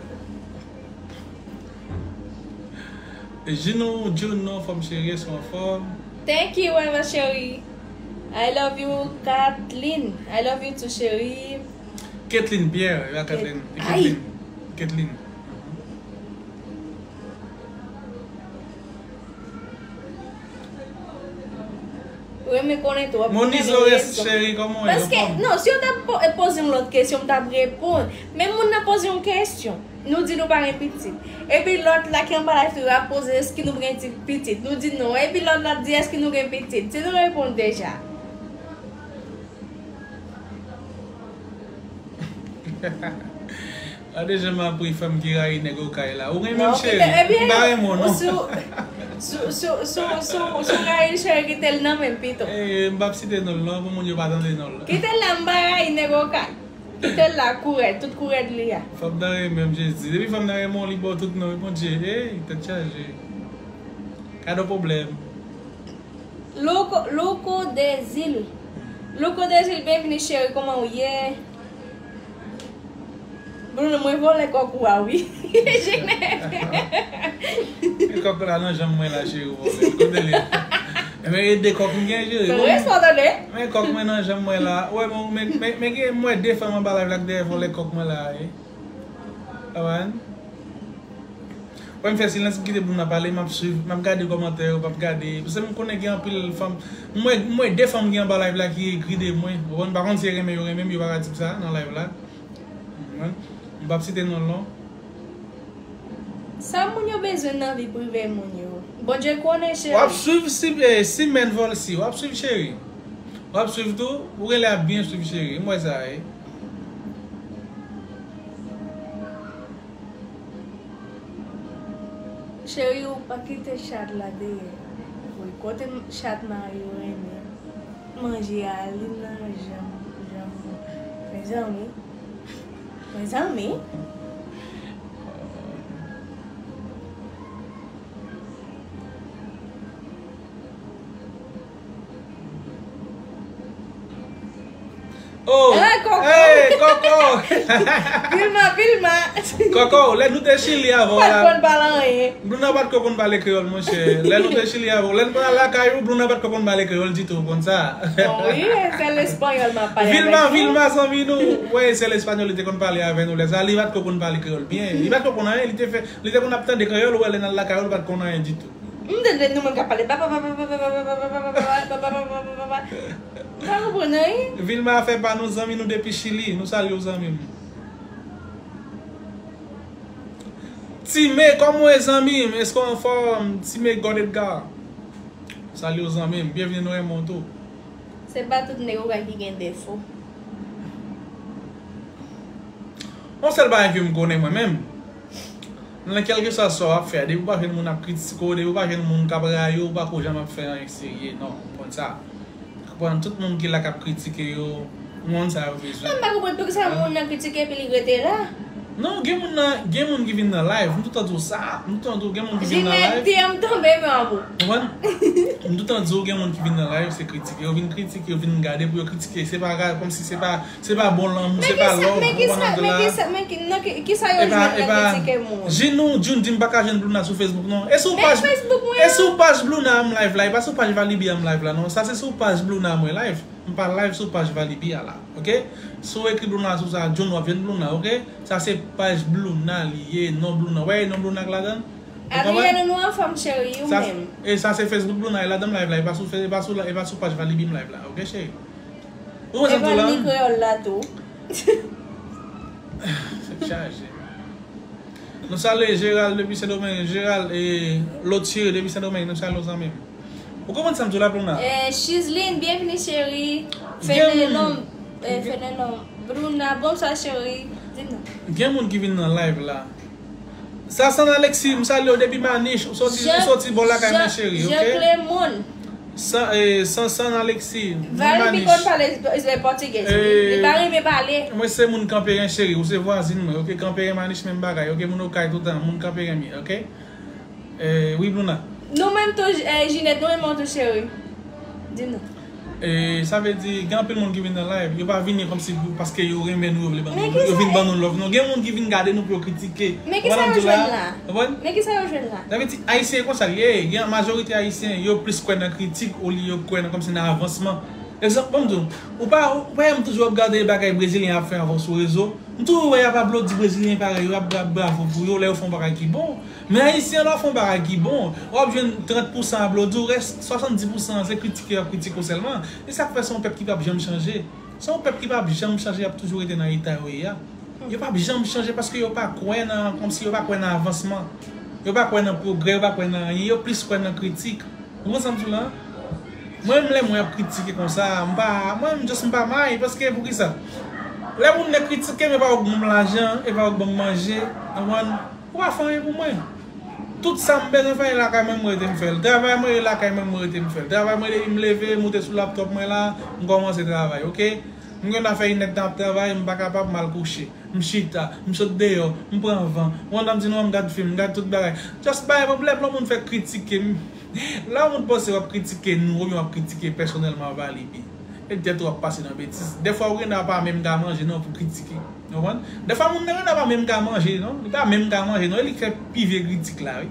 Jinou, Juno, fanm cheri, èske w anfòm? Thank you, Eva cheri. I love you, Kathleen. I love you too, cheri. Kathleen Pierre, e pa Kathleen. Kathleen. Kathleen. Renmen konnen twòp. Monizo, cheri, kòman w ye? Paske, non, si yo t ap po-, poze yon lòt kesyon, m t ap reponn. Men moun nan poze yon kesyon. Nou di nou pa gen pitit. Epi lòt la ki anba live tou ap poze èske nou gen ti pitit. Nou di non. Epi lòt la di èske nou gen pitit. Si nou reponn deja. Gade jan m ap ri fanm ki rayi nèg okay la. Ou renmen m, cheri? M pa renmen w, non. Si w rayi l, cheri, kite l nan men m pito. Eh, m p ap site non l non, pou moun yo pa tande non l. Kite l la, m pa rayi nèg okay. Kite l la, kourèd, tout kourèd li a. Fanm nan renmen m, Jezi. Depi fanm nan renmen w, li ba w tout non, wi, Bondye. Ey, tèt chaje. Gade yon pwoblèm. Louko, Louko Dezil. Louko Dezil, byenvini, cheri, kòman w ye? Bruno, mwen vòlè kòk ou a, wi. Jenèf. Kòk la nan janm mwen la, cheri, ou vòlè. Kote l ye? Men e de kòk m gen, cheri. Fè respè, tande. Men kòk mwen nan janm mwen la. Wè, men, men, men, men gen, mwen de fanm anba live la k dèyè vòlè kòk mwen la, wi. Awan. Wè, m fè silans, m kite Bruna pale, m ap swiv, m ap gade kòmantè yo, m ap gade. Paske m konnen gen anpil fanm. M wè, m wè de fanm gen anba live la ki ekri de mwen. Ou konprann? Pa konn si yo renmen, yo renmen m, yo pa ka di m sa nan live la. Ou konprann? M p ap site non l non. Sa moun yo bezwen nan vi prive moun yo? Bondye konnen, cheri. W ap swiv si, eh, Simèn Volcy. W ap swiv, cheri. W ap swiv tou. Ou genlè ap byen swiv, cheri. M wè sa, wi. Cheri, ou pa kite chat la dèyè. Wi, kote m-, chat mari w renmen manje a, li nan janm, janm. Mezanmi. Mezanmi. Oh! Eh, Koko! Hey, Koko! Vilma, Vilma! Koko, lè nou te Chili avè w la. Pat konn pale anyen. Bruna pat ko konn pale kreyòl, monchè. Lè nou te Chili avè w, lè n pral lakay ou, Bruna pat ko konn pale kreyòl ditou, ou konn sa. Bon, wi, se l espanyòl m ap pale avèk nou. Vilma, Vilma, zanmi nou. Wi, se l espanyòl li te konn pale avè nou lè sa. Li pat ko konn pale kreyòl byen. Li pat ko konn anyen, li te fè, li te konn ap tande kreyòl, ou wè lè n al lakay ou, li pat konn anyen ditou. M tande nou menm k ap pale. Ba, ba, ba. M pa konprann anyen. Vilma fè pa nou, zanmi nou depi Chili. Nou salye w, zanmi m. Time, kòman w ye zanmi m? Èske w anfòm? Time God Edgar. Salut zanmi m, byenvini nou renmen w tou. Se pa tout nèg ou wè ki gen defo. Yon sèl bagay ke m konnen mwen menm, nan kèlkeswa sa w ap fè a, depi w pa jwenn moun ap kritike w, depi w pa jwenn moun k ap rayi w, ou pa ko janm ap fè anyen serye, non, w konn sa. Konprann, tout moun ki la k ap kritike yo, ou konn sa yo bezwen. Mwen pa konprann poukisa moun nan kritike epi li rete la. Non, gen moun nan, gen moun ki vin nan live, m toutan di w sa, m toutan di w gen moun ki vin nan live. Jinèt, ti an m tonbe, men an bon. Konprann? M toutan di w gen moun ki vin nan live, se kritike. Yo vin kritike, yo vin gade pou yo kritike. Se pa, kòmsi se pa, se pa bon lanmou, se pa love, ou konprann sa m di w la? Men kisa, men kisa, men ki, nan ki, kisa yo jwenn nan kritike moun? Jin ou, Jun di m pa ka jwenn Blouna sou Facebook non. E sou paj, e sou paj Blouna m live la, e pa sou paj Valibi a m live la non. Sa se sou paj Blouna mwen live. M pa live sou paj Valibi a la, oke? Si w ekri Blouna sou sa, Jun w ap jwenn Blouna, oke? Sa se paj Blouna li ye, non Blouna. Wè, non Blouna k ladan l? Ou konprann? Adrienne, nou anfòm cheri, ou menm? E sa se Facebook Blouna, e ladan m live la, e pa sou, e pa sou, e pa sou paj Valibi m live la, oke cheri? Ou konn sa m di w la? Epa ni kreyòl la tou. Tèt chaje. Nou salye Gérald depi Sendomeng. Gérald e Lotye depi Sendomeng. Nou salye w zanmi m. Ou konprann sa m di w la, Blouna? Eh, Chizline, byenvini cheri. Fenenon, eh, Fenenon. Blouna, bonswa cheri. Di m non. Gen moun ki vin nan live la. Sasan Alexis, m salye w depi Manich. Ou soti, ou soti bò lakay mwen cheri, oke? Jean Clement. San, eh, Sansan Alexis, Valerie Maniche. Pi konn pale, eh, pòtigèz. Eh, li pa renmen pale. Mwen se moun Kanperen cheri, ou se vwazin mwen, oke? Kanperen Maniche menm bagay, oke? Moun Okay toutan, moun Kanperen m ye, oke? Eh, wi, Blouna. Nou menm tou, eh, Jinèt, nou renmen w tou cheri. Di m non. Eh, sa vle di, gen anpil moun ki vin nan live, yo pa vini kòmsi pou, paske yo renmen nou, yo vle ban nou, yo vin ban nou love. Non, gen moun ki vin gade nou pou yo kritike. Men kisa yo jwenn la? Konprann? Men kisa yo jwenn la? Sa vle di, Ayisyen e konsa l ye. Gen majorite Ayisyen, yo plis kwè nan kritik olye yo kwè nan kòmsi nan avansman. Egzanp, ban m di w, ou pa, ou pa janm toujou ap gade bagay Brezilyen ap fè avan sou rezo? M toujou wè y ap aplodi Brezilyen parèy, yo ap bat bravo pou yo lè yo fè yon bagay ki bon. Men Ayisyen, lè w fè yon bagay ki bon, w ap jwenn trant pousan aplodi w, rès swasanndis pousan an se kritike y ap kritike w sèlman. E sa k fè se yon pèp ki p ap janm chanje. Se yon pèp ki p ap janm chanje, y ap toujou rete nan eta yo ye a. Yo p ap janm chanje paske yo pa kwè nan, kòmsi yo pa kwè nan avansman. Yo pa kwè nan pwogrè, yo pa kwè nan anyen, yo plis kwè nan kritik. Ou konprann sa m di w la? Mwen menm lè mwen ap kritike konsa, m pa, mwen menm just m pa may, paske poukisa? Lè moun nan kritike m, e pa yo k ban m lajan, e pa yo k ban m manje, ou konprann? Ou pa fè anyen pou mwen. Tout sa m bezwen fè e lakay mwen m rete m fè l. Travay mwen e lakay mwen m rete m fè l. Travay mwen depi m leve, moute sou laptop mwen la, m kòmanse travay, oke? M gen dwa fè inèdtan ap travay, m pa kapab, m al kouche. M chita, m sot deyò, m pran van. Ou konn sa m di nou an, m gad fim, m gad tout bagay. Just bay pwoblèm lè yon moun fè kritike m. Lè yon moun panse w ap kritike nou oubyen w ap kritike pèsonèlman Valibi. E tèt ou ap pase nan betiz. Dèfwa ou gen dwa pa menm ka manje non pou kritike. Ou konprann? Dèfwa moun nan gen dwa pa menm ka manje non. Li pa menm ka manje non. E li k fè pi vye kritik la wi.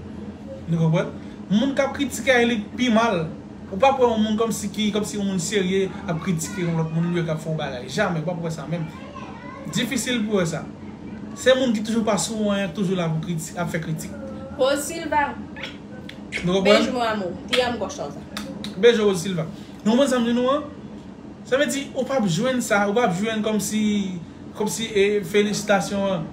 Nou konprann? Moun k ap kritike a e li k pi mal. Ou p ap wè yon moun kòmsi ki, kòmsi yon moun serye ap kritike yon lòt moun oubyen k ap fè yon bagay. Jamè, ou p ap wè sa menm. Difisil pou wè sa. Se moun ki toujou pa sou anyen, toujou la pou kriti-, ap fè kritik. Rose Silva. Nou konprann? Beijo, meu amor. Te amo, gostosa. Beijo, Rose Silva. Nou konprann sa m di nou an? Sa vle di, ou p ap jwenn sa, ou p ap jwenn kòmsi, kòmsi, e, felisitasyon an.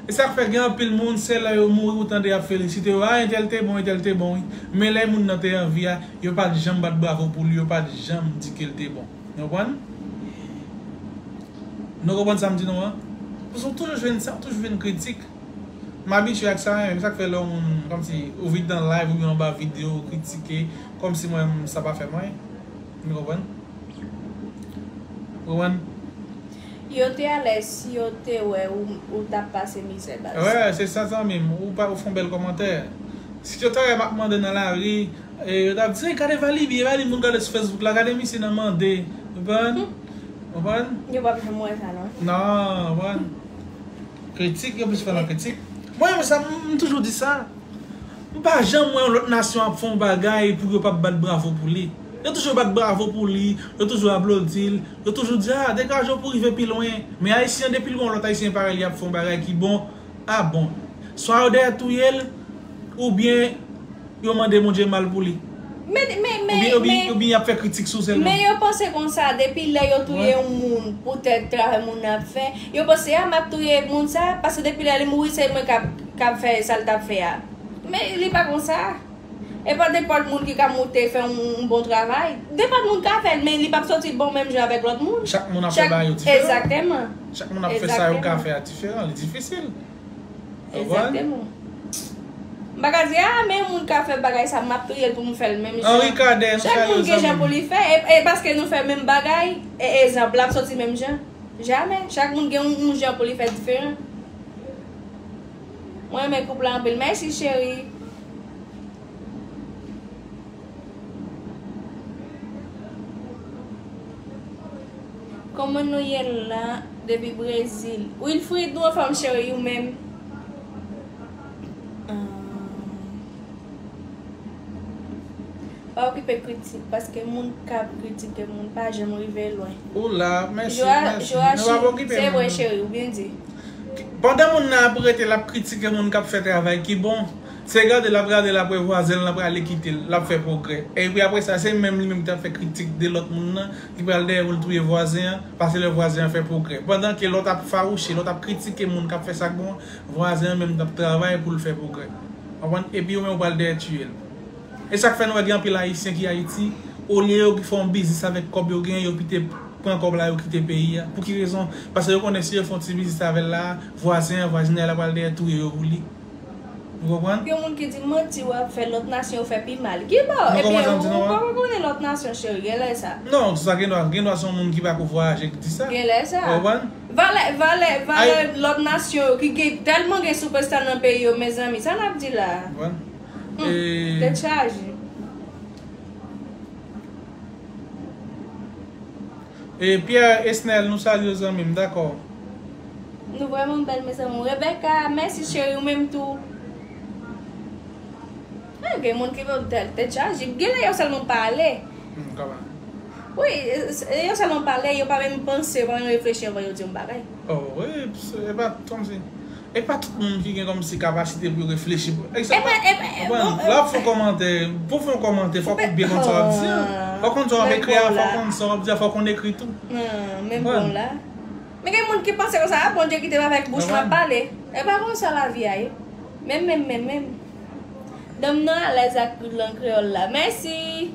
E sa k fè gen anpil moun, se lè yo mouri ou tande y ap felisite yo, a, entèl te bon, entèl te bon, wi. Men lè moun nan te an vi a, yo pa t janm bat bravo pou li, yo pa t janm di ke l te bon. Nou konprann? Nou konprann sa m di nou an? Paske w toujou jwenn sa, w toujou jwenn kritik. M abitye ak sa, men sa k fè lè yon moun, kòmsi, ou vin nan live oubyen anba videyo, ou kritike, kòmsi mwen menm, sa pa fè m anyen. Nou konprann? Ou konprann? Yo te alèz si yo te wè ou, ou t ap pase mizè, baz. Wè, se sa, zanmi m. Ou pa, ou fè yon bèl kòmantè. Si yo ta wè m ap mande nan lari, e, yo t ap di, "Ey, gade Valibi, e Valibi moun gade sou Facebook la, gade misye nan mande." Ou konprann? Hmm. Ou konprann? Yo p ap janm wè sa, non. Non, ou konprann? Kritik, yo plis fè nan kritik. Mwen, sa, m, m toujou di sa. M pa janm wè yon lòt nasyon ap fè yon bagay pou yo p ap bat bravo pou li. Yo toujou bat bravo pou li, yo toujou aplodi l, yo toujou di, "A, degaje w pou w rive pi lwen." Men Ayisyen an, depi l gen yon lòt Ayisyen parèy li ap fè yon bagay ki bon, a bon. Swa yo dèyè touye l, oubyen yo mande Bondye mal pou li. Men, men, men, oubyen, oubyen, men, oubyen y ap fè kritik sou sèlman. Men yo panse konsa, depi lè yo touye yon moun, poutèt travay moun nan ap fè, yo panse, "A, m ap touye moun sa, paske depi lè li mouri, se mwen k ap k ap fè sa l t ap fè a. Men li pa konsa. E pa nenpòt moun ki ka moute fè yon, yon bon travay. Nenpòt moun ka fè l, men li p ap soti bon menm jan avèk lòt moun. Chak moun ap fè bagay yo diferan. Egzakteman. Chak moun ap fè sa yo ka fè a diferan, li difisil. Ou konprann? Egzakteman. M pa ka di, "Ah, men yon moun ka fè bagay sa, m ap touye l pou m fè l menm jan." Henri Cadet, nou salye w, zanmi m. Chak moun gen jan pou li fè, e, e paske nou fè menm bagay, e, egzanp, l ap soti menm jan. Jamè. Chak moun gen yon, yon jan pou li fè diferan. Mwen renmen koup la anpil. Mèsi, cheri. Kòman nou ye la depi Brezil? Wilfrid, nou anfòm, cheri, ou menm? Ah. Pa okipe kritik, paske moun k ap kritike moun pa janm rive lwen. Ou la, mèsi, Joa-, mèsi. Joachim, nou pa okipe se vre, moun. Cheri, ou byen di. Pandan moun nan ap rete, l ap kritike moun k ap fè travay ki bon, se gade l ap gade l ap wè vwazen l nan prale kite l, l ap fè pwogrè. Epi apre sa, se menm li menm ki t ap fè kritik de lòt moun nan, ki pral dèyè pou l touye vwazen an, pase lè vwazen an fè pwogrè. Pandan ke lòt ap fawouche, lòt ap kritike moun k ap fè sa k bon, vwazen an menm t ap travay pou l fè pwogrè. Konprann? Epi ou menm ou pral dèyè tiye l. E sa k fè nou wè gen anpil Ayisyen ki Ayiti, olye yo ki fè yon biznis avèk kòb yo genyen, yo pite pran kòb la, yo kite peyi a. Pou ki rezon? Paske yo konnen si yo fè yon ti biznis avè l la, vwazen an, vwazinay la pral dèyè touye yo pou li. Ou konprann? Gen moun ki di manti w ap fè, lòt nasyon yo fè pi mal. Ki bò? Epi ou pa rekonnen lòt nasyon, cheri, genlè sa. Non, sa gendwa, gendwa se yon moun ki pa ko vwayaje ki di sa. Genlè sa. Ou konprann? Valè, valè, valè lòt nasyon yo ki gen, tèlman gen sipèsta nan peyi yo, mezanmi, sa n ap di la a? Ou konprann? Hmm, tèt chaje. E Pierre Esnel, nou salye w, zanmi m, dakò. Nou vrèman bèl, mezanmi. Rebecca, mèsi, cheri, ou menm tou. Ah, gen moun ki tèt, tèt chaje. Genlè yo sèlman pale. Hmm, kòman? Wi, e, e, yo sèlman pale, yo pa menm panse, yo pa menm reflechi anvan yo di yon bagay. Oh, wi, se, e pa kòmsi, e pa tout moun ki gen kòmsi kapasite pou yo reflechi. Egzanp, e pa, e pa, e, konprann, bon, lè w ap fè yon kòmantè, pou w fè yon kòmantè, fòk ou byen konn sa w ap di a. Fòk ou konn sa w ap ekri a, fòk ou konn sa w ap di a, fòk ou konn ekri tou. Menm bon la. Men gen moun ki panse konsa, a, Bondye kite m avèk bouch mwen ap pale. E pa konsa lavi a ye. Menm, menm, menm, menm. Danm nan alèz ak lang kreyòl la. Mèsi.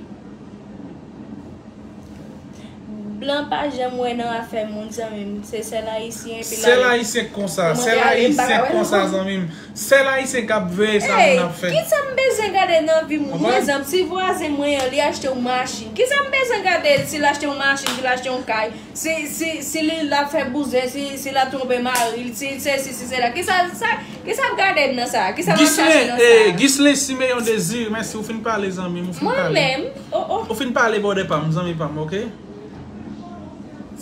Blan pa janm wè nan afè moun, zanmi m. Se sèl Ayisyen, epi sèl Ayisyen k konsa, sèl Ayisyen k konsa, zanmi m. Sèl Ayisyen k ap veye sa moun ap fè. Kisa m bezwen gade nan vi moun? Egzanp, si vwazen mwen an, li achte yon machin, kisa m bezwen gade si l achte yon machin, si l achte yon kay? Si, si, si li, l ap fè bouzen, si, si l ap twonpe mari l, si sesi, si sela. Kisa, sa, kisa ap gade m nan sa? Kisa m ap chache nan sa? Gislin, eh, Gislin Simeon Désir, mèsi, ou fin pale, zanmi m, ou fin pale. Mwen menm, oh, oh. Ou fin pale, brother pa m, zanmi pa m, oke?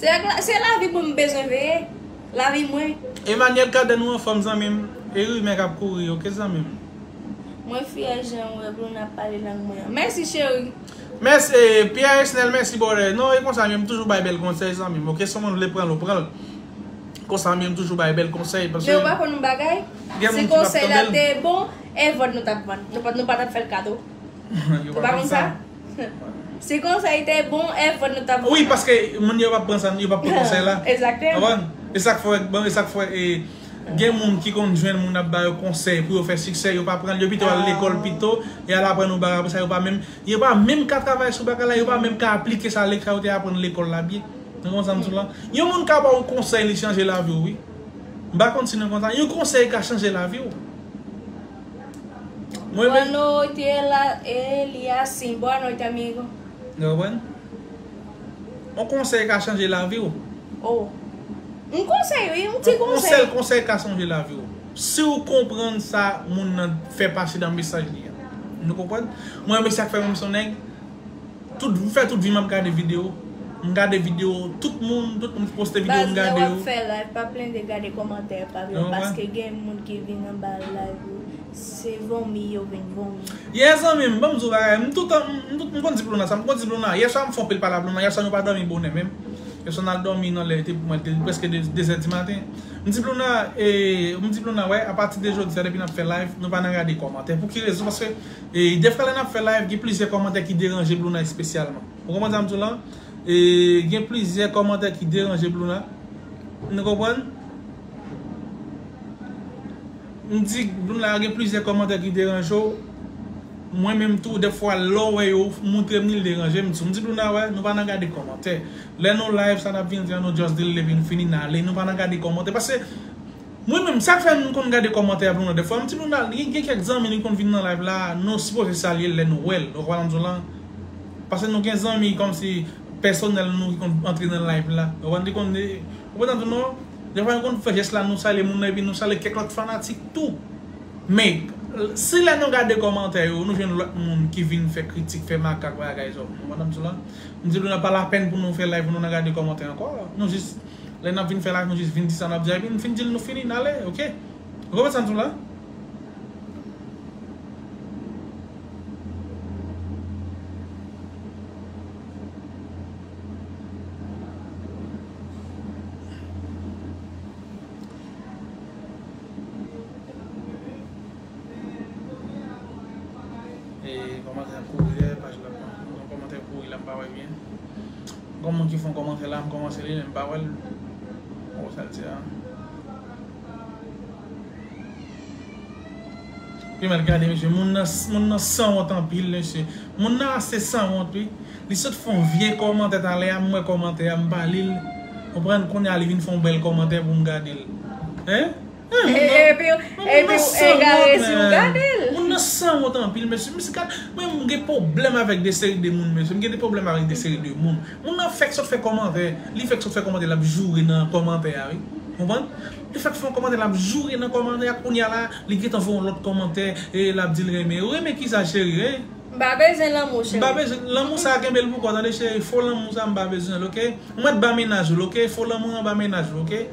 Se ak la, se lavi mwen m bezwen veye. Lavi mwen. Emmanuel Cadet, nou anfòm, zanmi m. E rimè k ap kouri, oke, zanmi m? Mwen fyè jan w wè Bluna ap pale lang mwen an. Mèsi, cheri. Mèsi, eh, Pierre Esnel, mèsi, brother. Non, e konsa, men m toujou bay bèl konsèy, zanmi m. Oke, si yon moun vle pran l, ou pran l. Konsa, men m toujou bay bèl konsèy, paske... Men ou pa konn yon bagay? Si konsèy la te bon, e vòt nou t ap vann. Nou pa, nou pa t ap fè l kado. Ou pa konn sa? Si konsèy te bon, e vòt nou t ap vann. Wi, paske moun yo p ap pran sa, yo p ap pran konsèy la. Egzakteman. Konprann? E sa k fè, bon, e sa k fè, e, gen moun ki konn jwenn moun ap ba yo konsèy pou yo fè siksè, yo pa pran l, yo pito al lekòl pito, e al aprann yon bagay, apre sa, yo pa menm, yo pa menm ka travay sou bagay la, yo pa menm ka aplike sa lèk sa yo te aprann lekòl la byen. Nou konprann sa m di w la? Yon moun ka ba w konsèy, li chanje lavi w, wi. M pa konn si nou konn sa. Yon konsèy ka chanje lavi w. Mwen menm. Boa noite, Ela-, Eliasim. Boa noite, amigo. Ou konprann? Yon konsèy ka chanje lavi w. Oh. Yon konsèy, wi, yon ti konsèy. Yon sèl konsèy ka chanje lavi w. Si w konprann sa moun nan fè pase nan mesaj li a. Nou konprann? Mwen, mesye a k fè menm son nèg. Tout, m fè tout vi m ap gade videyo. M gade videyo, tout moun, tout moun ki poste videyo, m gade yo. Baz, lè w ap fè live, pa plede gade kòmantè pa yo, paske gen moun ki vin anba live ou, se vomi yo vin vomi. Yè, zanmi m, ban m di w bagay, m toutan, m, m tout, m konn di Bluna sa, m konn di Bluna, yè swa m fè anpil pale a Bluna, yè swa nou pa dòmi bonè menm. Yè swa n al dòmi nan lè, te, mwen, te prèske de, de zè di maten. M di Bluna, e, m di Bluna, wè, apati de jodi a, depi n ap fè live, nou pa nan gade kòmantè. Pou ki rezon? Paske E, defwa lè n ap fè live, gen plizyè kòmantè ki deranje Bluna espesyalman. Ou konprann sa m di w la? E, gen plizyè kòmantè ki deranje Bluna. Nou konprann? M di, Luna, gen plizyè kòmantè ki deranje w. Mwen menm tou, dèfwa, lè w wè yo, montre m ni l deranje m tou. M di, Luna, wè, nou pa nan gade kòmantè. Lè nou live, sa n ap vin di an, nou just di l epi n fini n ale. Nou pa nan gade kòmantè. Paske, mwen menm, sa k fè m konn gade kòmantè ap Luna dèfwa. M di, Luna, gen, gen kèk zanmi nou konn vin nan live la, nou sipoze salye l lè nou wè l. Ou konprann sa m di w la? Paske nou gen zanmi kòmsi pèsonèl nou ki konn antre nan live la. Ou konprann, li konn, ou konprann sa m di w non? Dèfwa nou konn fè jès la, nou salye moun nan, epi nou salye kèk lòt fanatik tou. Men, si lè nou gade kòmantè yo, nou jwenn lòt moun ki vin fè kritik, fè makak, bagay sa, ou konprann sa m di w la? M di nou, nan pa lapèn pou nou fè live, pou nou nan gade kòmantè ankò. Nou jis, lè n ap vin fè live, nou jis vin di sa n ap di, epi n fin di l, nou fini, n ale, oke? Ou konprann sa m di w la? E, kòmantè ap kouri dèyè paj la. Yon kòmantè kouri la, m pa wè byen. Gon moun ki fè yon kòmantè la, m kòmanse li, men m pa wè l. O, sa l di a. Pi mal gade, mesye. Moun nan, moun nan sanwont anpil, mesye. Moun nan ase sanwont, wi. Li sot fè yon vye kòmantè talè a, m wè kòmantè a, m pa li l. Konprann, kounye a li vin fè yon bèl kòmantè pou m gade l. Hein? Hein, moun nan, epi, moun nan epi w sanwont, egare si w men. Gade l. Moun nan sanwont anpil, mesye. Mesye, gad, mwen, m gen pwoblèm avèk de seri de moun, mesye. M gen de pwoblèm avèk de seri de moun. Moun nan fèk sot fè kòmantè. Li fèk sot fè kòmantè, l ap joure nan kòmantè a, wi. Konprann? Li fèk fè yon kòmantè, l ap joure nan kòmantè a. Kounye a la, li gentan voye yon lòt kòmantè, e l ap di l renmen. Ou renmen kisa, cheri, hein? M pa bezwen lanmou, cheri. M pa bezwen, lanmou sa a kenbe l pou kò w, tande, cheri. Fo lanmou sa a, m pa bezwen l, oke? Ou mèt ba mennaj ou l, oke? Fo lanmou an, ba mennaj ou, oke?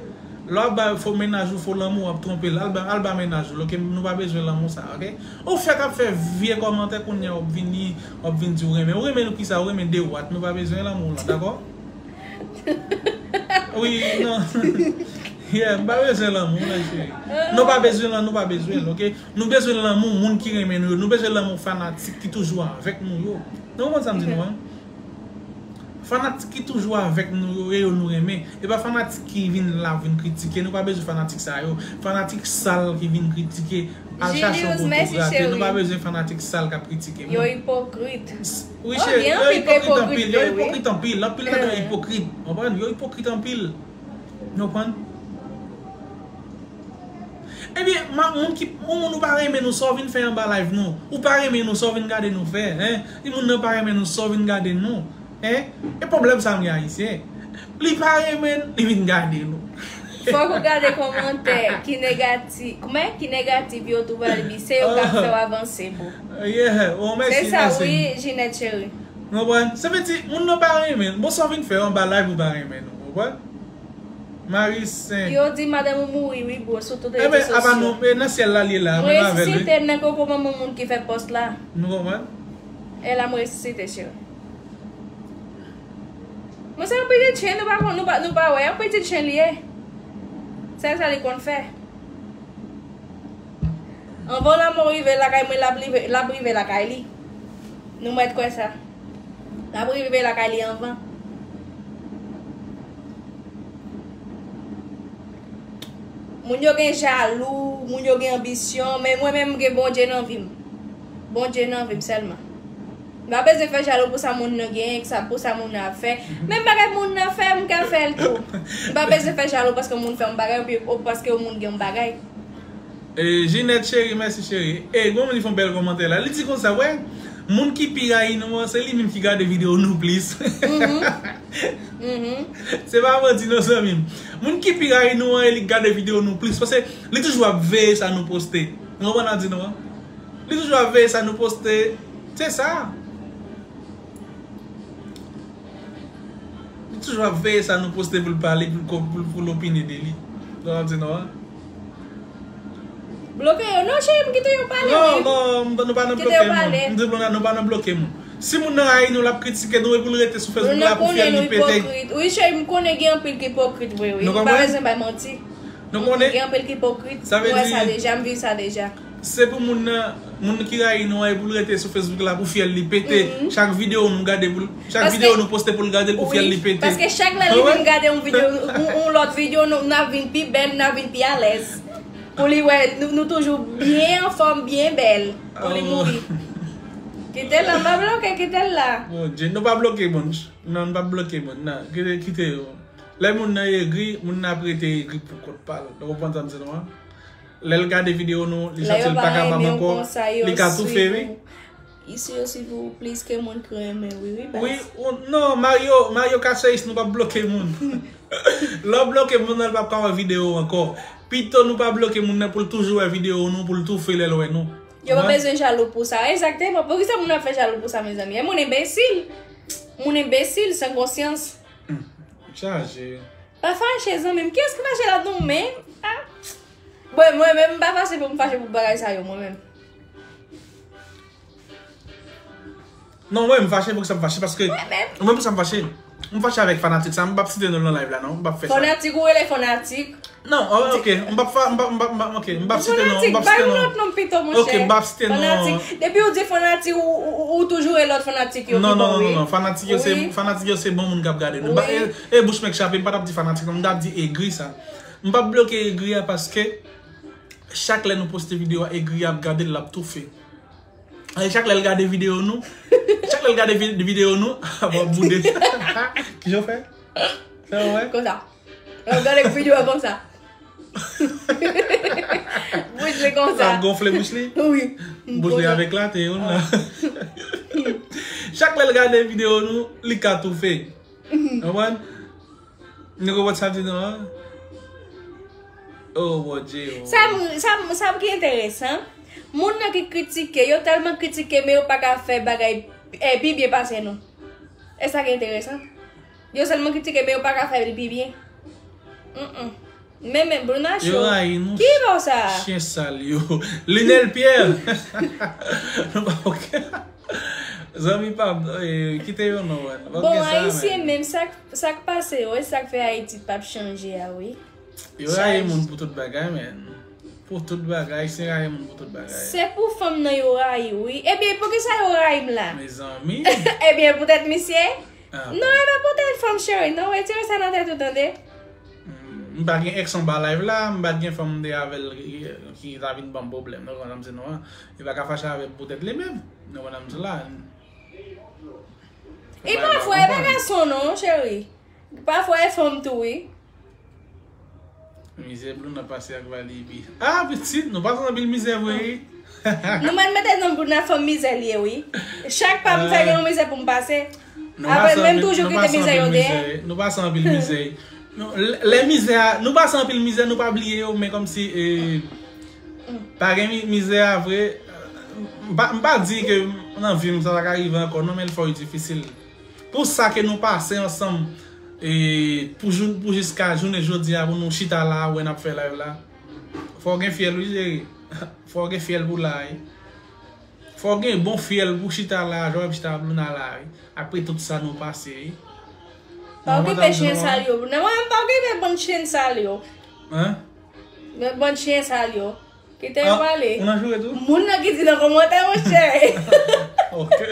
Lè w ap ba fo mennaj ou fo lanmou, w ap twonpe l. Al ba, al ba mennaj ou l, oke? Nou pa bezwen lanmou sa a, oke? Ou fèk ap fè vye kòmantè, kounye a w ap vini, w ap vin di w renmen. Ou renmen nou kisa? Ou renmen de wat. Nou pa bezwen lanmou la, dakò? Wi, non. Yeah, m pa bezwen lanmou, non, cheri. Nou pa bezwen lan, nou pa bezwen l, oke? Nou bezwen lanmou moun ki renmen nou yo. Nou bezwen lanmou fanatik ki toujou avèk nou yo. Nou konprann sa m di nou an? Fanatik ki toujou avèk nou yo, e yo nou renmen. E pa fanatik ki vin la vin kritike. Nou pa bezwen fanatik sa yo. Fanatik sal ki vin kritike. Al chache yon kote w grate. Nou pa bezwen fanatik sal k ap kritike moun. Yo ipokrit. Wi, cheri, yo ipokrit anpil. Yo ipokrit anpil. Anpil ladan yo ipokrit. Konprann? Yo ipokrit anpil. Nou konprann? Ebyen, ma, moun ki, yon moun ou pa renmen nou, sa w vin fè anba live nou? Ou pa renmen nou, sa w vin gade nou fè, hein? Li moun nan pa renmen nou, sa w vin gade nou, hein? E pwoblèm sa m gen Ayisyen. Li pa renmen n, li vin gade nou. Fòk ou gade kòmantè ki negatif, kòman ki negatif yo tou pral bi, se yo k ap fè w avanse, boo. Yeah, oh, mèsi, mèsi. Se sa, wi, Jinèt cheri. Ou konprann? Sa vle di, moun nan pa renmen n. Bon, sa w vin fè anba live ou pa renmen nou, ou konprann? Marie Saint. Yo di madanm ou mouri, wi, boo, sou tout rezo sosyo. Ebyen, apa nou, e nan syèl la li ye la, menm avè l, wi. M resisite, m nan koko manman moun ki fè pòs la. Nou konprann? E la m resisite, cheri. Mwen se yon pitit chen, nou pa konn, nou pa, nou pa wè, yon pitit chen li ye. Sèl sa li konn fè. Anvan lanmò rive lakay mwen, l ap rive, l ap rive lakay li. Nou mèt kwè sa. L ap rive lakay li anvan. Moun yo gen jalou, moun yo gen anbisyon, men mwen menm m gen Bondye nan vi m. Bondye nan vi m sèlman. M pa bezwen fè jalou pou sa moun nan genyen, sa, pou sa moun nan ap fè. Menm bagay moun nan fè, m ka fè l tou. M pa bezwen fè jalou paske moun fè yon bagay, oubyen, o, paske yon moun gen yon bagay. E, Jinèt cheri, mèsi cheri. E, gon moun li fè yon bèl kòmantè la. Li di konsa, wè, moun ki pi rayi nou an, se li menm ki gade videyo nou plis. Mhm. Mhm. Se pa manti non, zanmi m. Moun ki pi rayi nou an, e li k gade videyo nou plis. Paske li toujou ap veye sa nou poste. Ou konprann sa m di nou an? Li toujou ap veye sa nou poste. Se sa. Li toujou ap veye sa nou poste pou l pale, pou l ko-, pou l, pou l opine de li. Ou konprann sa m di nou an? Bloke yo. Non, cheri, m kite yo pale, wi. Non, non, m, nou pa nan bloke moun. Kite yo pale. M di nou, nou pa nan bloke moun. Si moun nan rayi nou, l ap kritike nou, e pou l rete sou Facebook la pou fyèl li pete. Moun nan konnen nou ipokrit. Wi, cheri, m konnen gen anpil ki ipokrit vre, wi. Nou konprann? M pa bezwen bay manti. Nou konnen? Gen anpil ki ipokrit. Sa vle di, m wè sa deja, m viv sa deja. Se pou moun nan, moun ki rayi nou an, e pou l rete sou Facebook la pou fyèl li pete. Mhm. Chak videyo nou gade pou l, chak videyo nou poste pou l gade l pou fyèl li pete. Paske, wi, paske chak lè li vin gade yon videyo, yon, yon lòt videyo, nou, n ap vin pi bèl, n ap vin pi alèz. Pou li wè, nou, nou toujou byen anfòm, byen bèl. Pou li mouri. Kite l la, m pa bloke, kite l la. Mon Dieu, nou pa bloke moun. Non, nou pa bloke moun. Non, kite, kite yo. Lè moun nan egri, moun nan ap rete egri pou kont pa l. Nou konprann sa m di nou an? Lè l gade videyo nou, li santi l pa kapab ankò, li ka toufe, wi. Isi yo swiv ou plis ke moun ki renmen, wi, wi, baz. Wi, ou, non, Mario, Mario Caceres, nou p ap bloke moun. Lè w bloke moun nan, l p ap ka wè videyo ankò. Pito nou pa bloke moun nan pou l toujou wè videyo nou, pou l toufe lè l wè nou. Yo pa bezwen jalou pou sa. Egzakteman. Poukisa moun ap fè jalou pou sa, mezanmi? E moun enbesil. Moun enbesil, san konsyans. Hmm. Chaje. Pa fache, zanmi m. Kiyès ki fache la nou menm? Ah. Bon, mwen menm, m pa fache pou m fache pou bagay sa yo, mwen menm. Non, mwen, m fache, poukisa m fache? Paske, mwen, poukisa m fache? M fache avèk fanatik sa, m p ap site non l nan live la, non. M p ap fè sa. Fanatik, ou rele fanatik? Non, oh, ok. M p ap fa-, m p ap, m p ap, m p ap, ok, m p ap site non, m p ap site non. Fanatik, ba yon lòt non pito, monchè. Ok, m p ap site non. Fanatik. Depi ou di fanatik, ou, ou, ou, ou toujou e lòt fanatik yo ki bon, wi. Non, non, non, non, non. Fanatik yo se, wi, fanatik yo se bon moun k ap gade nou. Ba, e, e bouch mwen k chape, m pa t ap di fanatik non, m t ap di egri sa. M p ap bloke egri a paske chak lè nou poste videyo a, egri a ap gade l, l ap toufe. E chak lè l gade videyo nou, chak lè l gade vi-, videyo nou, ap ap boude. Kijan w fè? Fè w wè? Konsa. L ap gade videyo a konsa. Bouch li konsa. L ap gonfle bouch li? Wi. Bouch li ap eklate, youn la. Chak lè l gade videyo nou, li ka toufe. Konprann? Nou konprann sa m di nou an? Oh, Bondye, oh. Sa m, sa m, sa m ki enteresan, moun nan ki kritike, yo tèlman kritike, men yo pa ka fè bagay, eh, pi byen pase nou. E sa ki enteresan. Yo sèlman kritike, men yo pa ka fè l pi byen. Mm-mm. Men, men, Bruna Show. Yo rayi nou. Ki bò sa? Chen sal yo. Linel Pierre. Nou pa oke. Zanmi pa m, eh, kite yo non, man. Bon, Ayisyen menm, sa k, sa k pase yo, e sa k fè Ayiti p ap chanje a, wi. Yo rayi moun pou tout bagay, men. Pou tout bagay, Ayisyen rayi moun pou tout bagay. Se pou fanm nan yo rayi, wi. Ebyen, poukisa yo rayi m la? Mezanmi. Ebyen, poutèt misye? Ah, non, bon. E pa poutèt fanm, cheri. Non, retire sa nan tèt ou, tande. Mm, m pa gen ex anba live la, m pa t gen fanm m te avè l ki, ki ta vin ban m pwoblèm. Nou konprann sa m di nou an? Li pa ka fache avè m poutèt li menm. Nou konprann sa m di la. E pafwa, e pa gason non, cheri. Pafwa, e fanm tou, wi. Mizè Bluna pase ak Valibi. Ah, pitit, nou pase anpil mizè vre, wi. Nou mèt mete non Bluna fanm mizè li ye, wi. Chak pa m fè gen yon mizè pou m pase. Apre, menm toujou kite mizè yo dèyè. Nou pase anpil mizè. Nou, lè, lè mizè a, nou pase anpil mizè, nou pa bliye yo, men kòmsi, eh, pa gen mi-, mizè a vre. M pa, m pa di ke nan vi m sa pa ka rive ankò, non, men l fò yo difisil. Pou sa ke nou pase ansanm, e, pou jou, pou jiska jounen jodi a, pou nou chita la, wè n ap fè live la. Fò w gen fyèl, wi, cheri. Fò w gen fyèl pou la, wi. Fò w gen bon fyèl pou chita la, jan w ap chita Bluna la, wi. Apre tout sa nou pase, wi. Pa okipe chen sal yo. Nan mwen, pa okipe bann chen sal yo. Hein? Bann chen sal yo. Kite yo pale. Ou nan joure tou? Moun nan ki di nan kòmantè, monchè. Ok.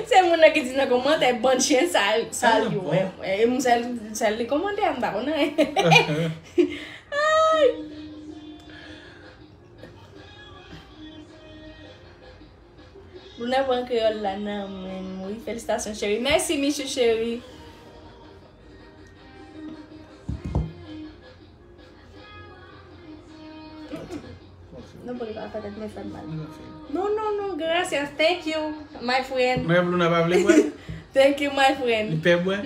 Se moun nan ki di nan kòmantè, bann chen sal, sal yo. E, e, m sèl, sèl li kòmantè a, m pa konn anyen. Ay! Moun nan pran kreyòl la nan men m, wi. Felisitasyon, cheri. Mèsi, Michou, cheri. Non, pou li pa fè tèt mwen fè m mal. Non, non, non, gracias. Thank you, my friend. Mwen, Bluna pa vle bwè. Thank you, my friend. Li pè bwè.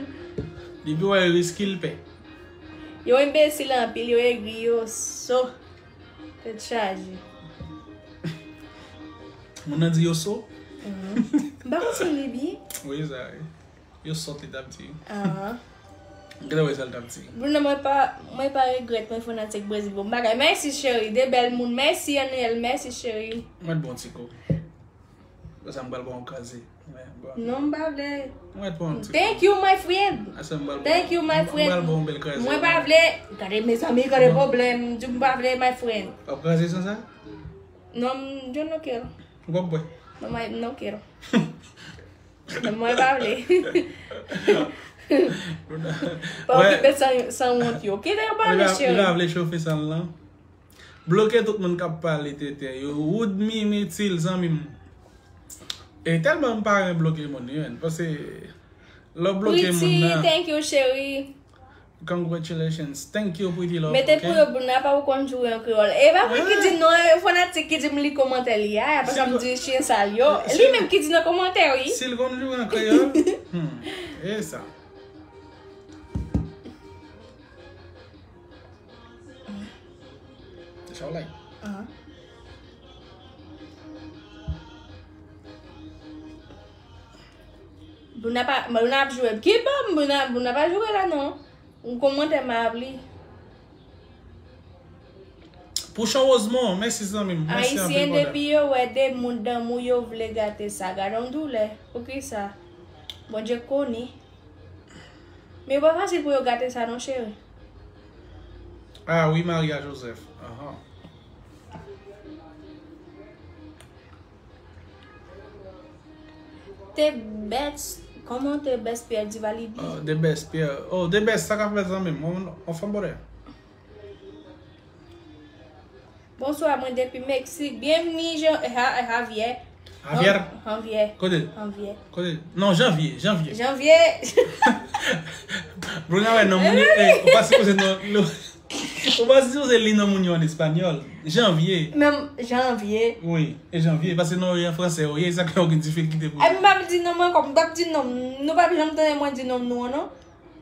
Li pi wè riski, li pè. Yo enbesil anpil, yo egri, yo so. Tèt chaje. Moun nan di yo so? Mhm. M pa konn si li byen. Wi, sa, wi. Yo sòt li t ap di. Ah. M gentan wè sa l t ap di. Bruno, mwen pa, mwen pa regrèt mwen fanatik Brezil bon bagay. Mèsi cheri, de bèl moun. Mèsi Aniel, mèsi cheri. Mwen bon ti kou. Sa m pral ba w kraze. Non, m pa vle. Mwen bon ti kou. Thank you, my friend. Thank you, my friend. Mwen pral ba w bèl kraze. Mwen pa vle. Gade mezanmi, gade pwoblèm. M di m pa vle, my friend. W ap kraze san sa? Non, yo no quiero. Ou p ap bwè? Non, mwen, no quiero. Mwen pa vle. Pa okipe san, sanwont yo. Kite yo pale, cheri. Li pa vle chofe san l lan. Bloke tout moun k ap pale tenten yo. Wood Mimi Til, zanmi m. E tèlman m pa renmen bloke moun yo, paske lè w bloke moun Pretty, nan thank you, cheri. Congratulations. Thank you, Pretty Love. Mete pou yo, Bruna pa ou konn joure an kreyòl. E pa mwen ki di non, e fanatik ki di m li kòmantè li a, paske m di chen sal yo. Li menm ki di nan kòmantè, wi. Si l konn joure an kreyòl, hmm, e sa. Sa w like. Aha. Bruna pa, Bruna ap joure. Ki bòm? Bruna, Bruna pa joure la, non. Yon kòmantè m ap li. Pouchon Rosemond, mèsi zanmi m. Mèsi anpil, brother. Ayisyen, depi yo wè de moun danmou, yo vle gate sa. Gade yon doulè. Poukisa? Bondye konnen. Men pa fasil pou yo gate sa non, cheri. Ah wi, Maria Joseph. Ahan. Te best, kòman te best Pierre Divalibi? Oh, the best Pierre. Oh, the best, sa k ap fèt zanmi m? On, on fanm bòdè. Bonswa, mwen depi Meksik. Byenvni, Jean, eh, Ha-, eh, Javier. Javier? Jan-, Janvier. Kote? Janvier. Kote? Non, Janvier, Janvier. Janvier. Bruna wè non moun yo, eh, ou pa sipoze non, non, ou pa sipoze li non moun yo an espanyòl. Janvier. Menm Janvier. Wi, e Janvier, paske non yo an fransè, wi, e sa k fè ou gen difikilte pou. Epi m p ap di non mwen ankò, m p ap di non, nou p ap janm tande mwen di non nou an, non.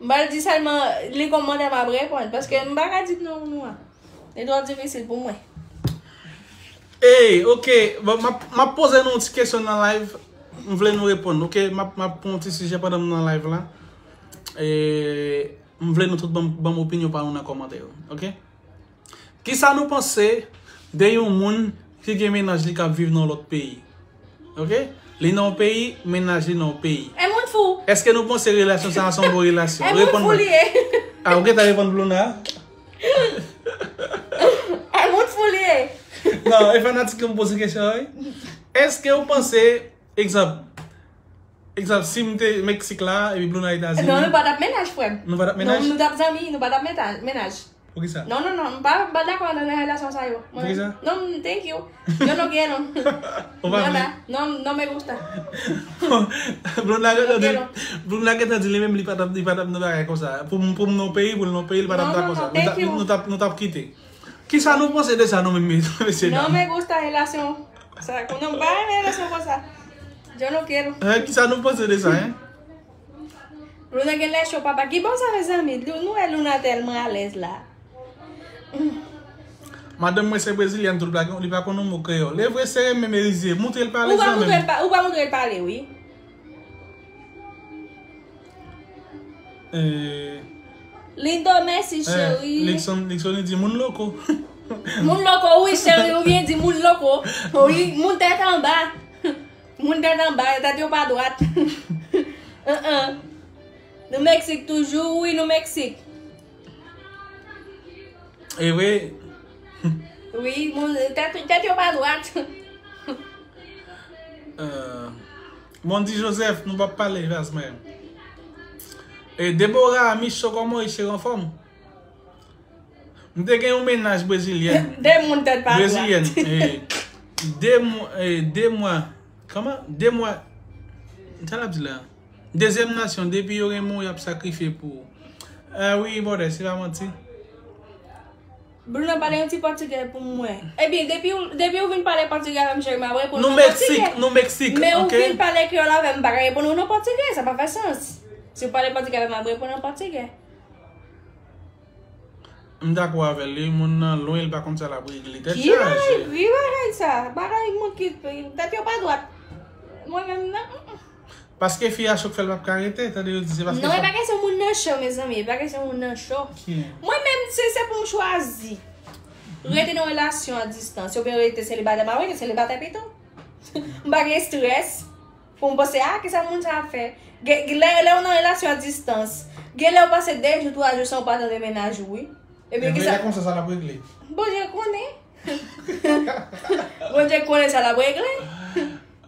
M pral di sèlman li kòmantè m ap reponn, paske m pa ka di non nou an. Li twò difisil pou mwen. Ey, ok. Bon, m ap, m ap poze nou yon ti kesyon nan live. M vle nou reponn, ok? M ap, m ap pran yon ti sijè pandan m nan live la. E, m vle nou tout ban m, ban m opinyon pa nou nan kòmantè yo, ok? Kisa nou panse de yon moun ki gen mennaj li k ap viv nan lòt peyi? Ok? Li nan yon peyi, mennaj li nan yon peyi. E moun fou. Èske nou panse relasyon sa a se yon bon relasyon? E moun fou li ye. Ah, ou gentan reponn Bruna? E moun fou li ye. Non, e fanatik yo m poze kesyon an, wi. Èske ou panse, egzanp, egzanp, si m te Meksik la, epi Bruna Etazini? Non, nou pa t ap mennaj, frè m. Nou pa t ap mennaj? Non, nou t ap zanmi, nou pa t ap meta-, mennaj. Poukisa? Non, non, non, m pa, m pa dakò nan relasyon sa yo. Mwen, poukisa? Non, thank you. Yo no quiero. Ou pa vle? Nada. No, no me gusta. Bruna gentan di, Bruna gentan di li menm li pa t ap, li pa t ap nan bagay konsa. Pou m, pou m nan peyi, pou l nan peyi, li pa t ap dakò sa. Non, non, non, thank you. Nou t ap, nou t ap kite. Kisa nou panse de sa nou menm, mesye dam? No me gusta relasyon. Sa, non, m pa renmen relasyon konsa. Yo no quiero. Eh, kisa nou panse de sa, hein? Luna gen lè cho, papa. Ki bò sa, mezanmi? Nou, nou wè Luna tèlman alèz la. Madanm mwen se brezilyèn tou, li pa, li pa konn yon mo kreyòl. E vre, se renmen merize. Moutre l pale zanmi m. Ou pa moutre l pa-, ou pa moutre l pale, wi. Eh. Lindo, mèsi, eh, cheri. Likson, Likson, li di moun loko. Moun loko, wi, cheri, ou byen di moun loko. Wi, moun tèt anba. Moun tèt anba, tèt yo pa dwat. An, an. Nou Meksik toujou, wi, nou Meksik. E vre. Wi, moun, tèt, tèt yo pa dwat. Euh, Mondi Joseph, nou p ap pale, Jasmine. E Deborah Michaud, kòman w ye, cheri, anfòm? M te gen yon mennaj brezilyèn. De moun tèt pa dwat. Brezilyèn, e, de mwa, e, de mwa, kòman? De mwa, sa l ap di la? Dezyèm nasyon, depi yo renmen w, y ap sakrifye pou ou. Ah wi, brother, se pa manti. Bruno, pale yon ti pòtigè pou mwen. Ebyen, depi w, depi w vin pale pòtigè avè m, cheri, m ap reponn w nan pòtigè. Nou Meksik, nou Meksik, ok? Men ou vin pale kreyòl avè m, m pa ka reponn ou nan pòtigè, sa pa fè sans. Si w pale pòtigè avè m, m ap reponn w nan pòtigè. M dakò avè l, wi, moun nan lwen, li pa konn sa l ap regle. Tèt chaje. Ki bagay, ki bagay sa? Bagay moun ki, tèt yo pa dwat. Mwen menm nan, mm, mm. Paske fi a cho k fè l p ap ka rete, tande yo di se paske... Non, e pa kesyon moun nan cho, mezanmi, e pa kesyon moun nan cho. Ki? Mwen menm, si se pou m chwazi rete nan relasyon a distans, oubyen rete selibatè, m ap rete selibatè pito. M pa gen estrès. Pou m panse, ah, kisa moun sa ap fè? Gen, gen lè, lè w nan relasyon a distans, gen lè w pase de jou, twa jou san w pa tande mennaj ou, wi. Ebyen, kisa? Lè konsa, sa l ap regle. Bondye konnen. Bondye konnen sa l ap regle.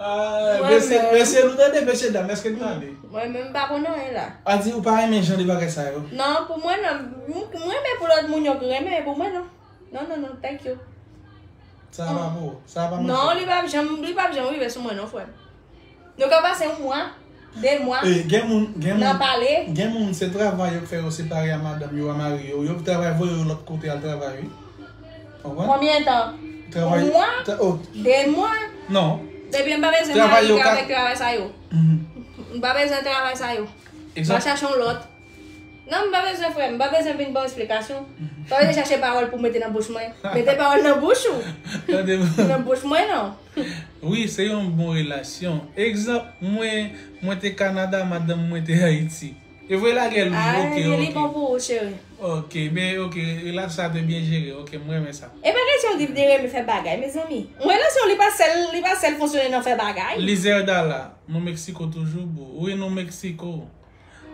Ah, mesye, mesye, nou tande, mesye dam, èske nou tande? Mwen menm, m pa konn anyen la. A di, ou pa renmen jan de bagay sa yo? Non, pou mwen, non. M, m renmen pou lòt moun yo ki renmen, men pou mwen, non. Non, non, non, thank you. Sa pa pou ou. Sa pa mache. Non, li p ap janm, li p ap janm rive sou mwen non, frè m. Nou ka pase yon mwa, de mwa, e, gen moun, gen moun, nan pale. Gen moun, se travay yo k fè yo separe a madanm yo, a mari yo. Yo travay voye yo lòt kote al travay, wi. Konprann? Konbyen tan? Travay, yon mwa? Tra-, oh. De mwa? Non. Depi m pa bezwen mari avèk travay sa yo. Mhm. M pa bezwen travay sa yo. Egzak. M ap chache yon lòt. Non, m pa bezwen, frè m, m pa bezwen vin ba w esplikasyon. Pa bezwen chache pawòl pou mete nan bouch mwen. Mete pawòl nan bouch ou. Nan bouch mwen, non. Wi, se yon bon relasyon. Egzanp, mwen, mwen te Kanada, madanm mwen te Ayiti. E vre lagè l, wi, ok, ok. Li bon pou ou, cheri. Ok, ben, ok, relasyon sa te byen jere. Ok, m renmen sa. E pa kesyon de, de renmen fè bagay, mezanmi. Yon relasyon, li pa sèl, li pa sèl fonksyone nan fè bagay. Lizerda la, nou Meksiko toujou, boo. Wi, nou Meksiko.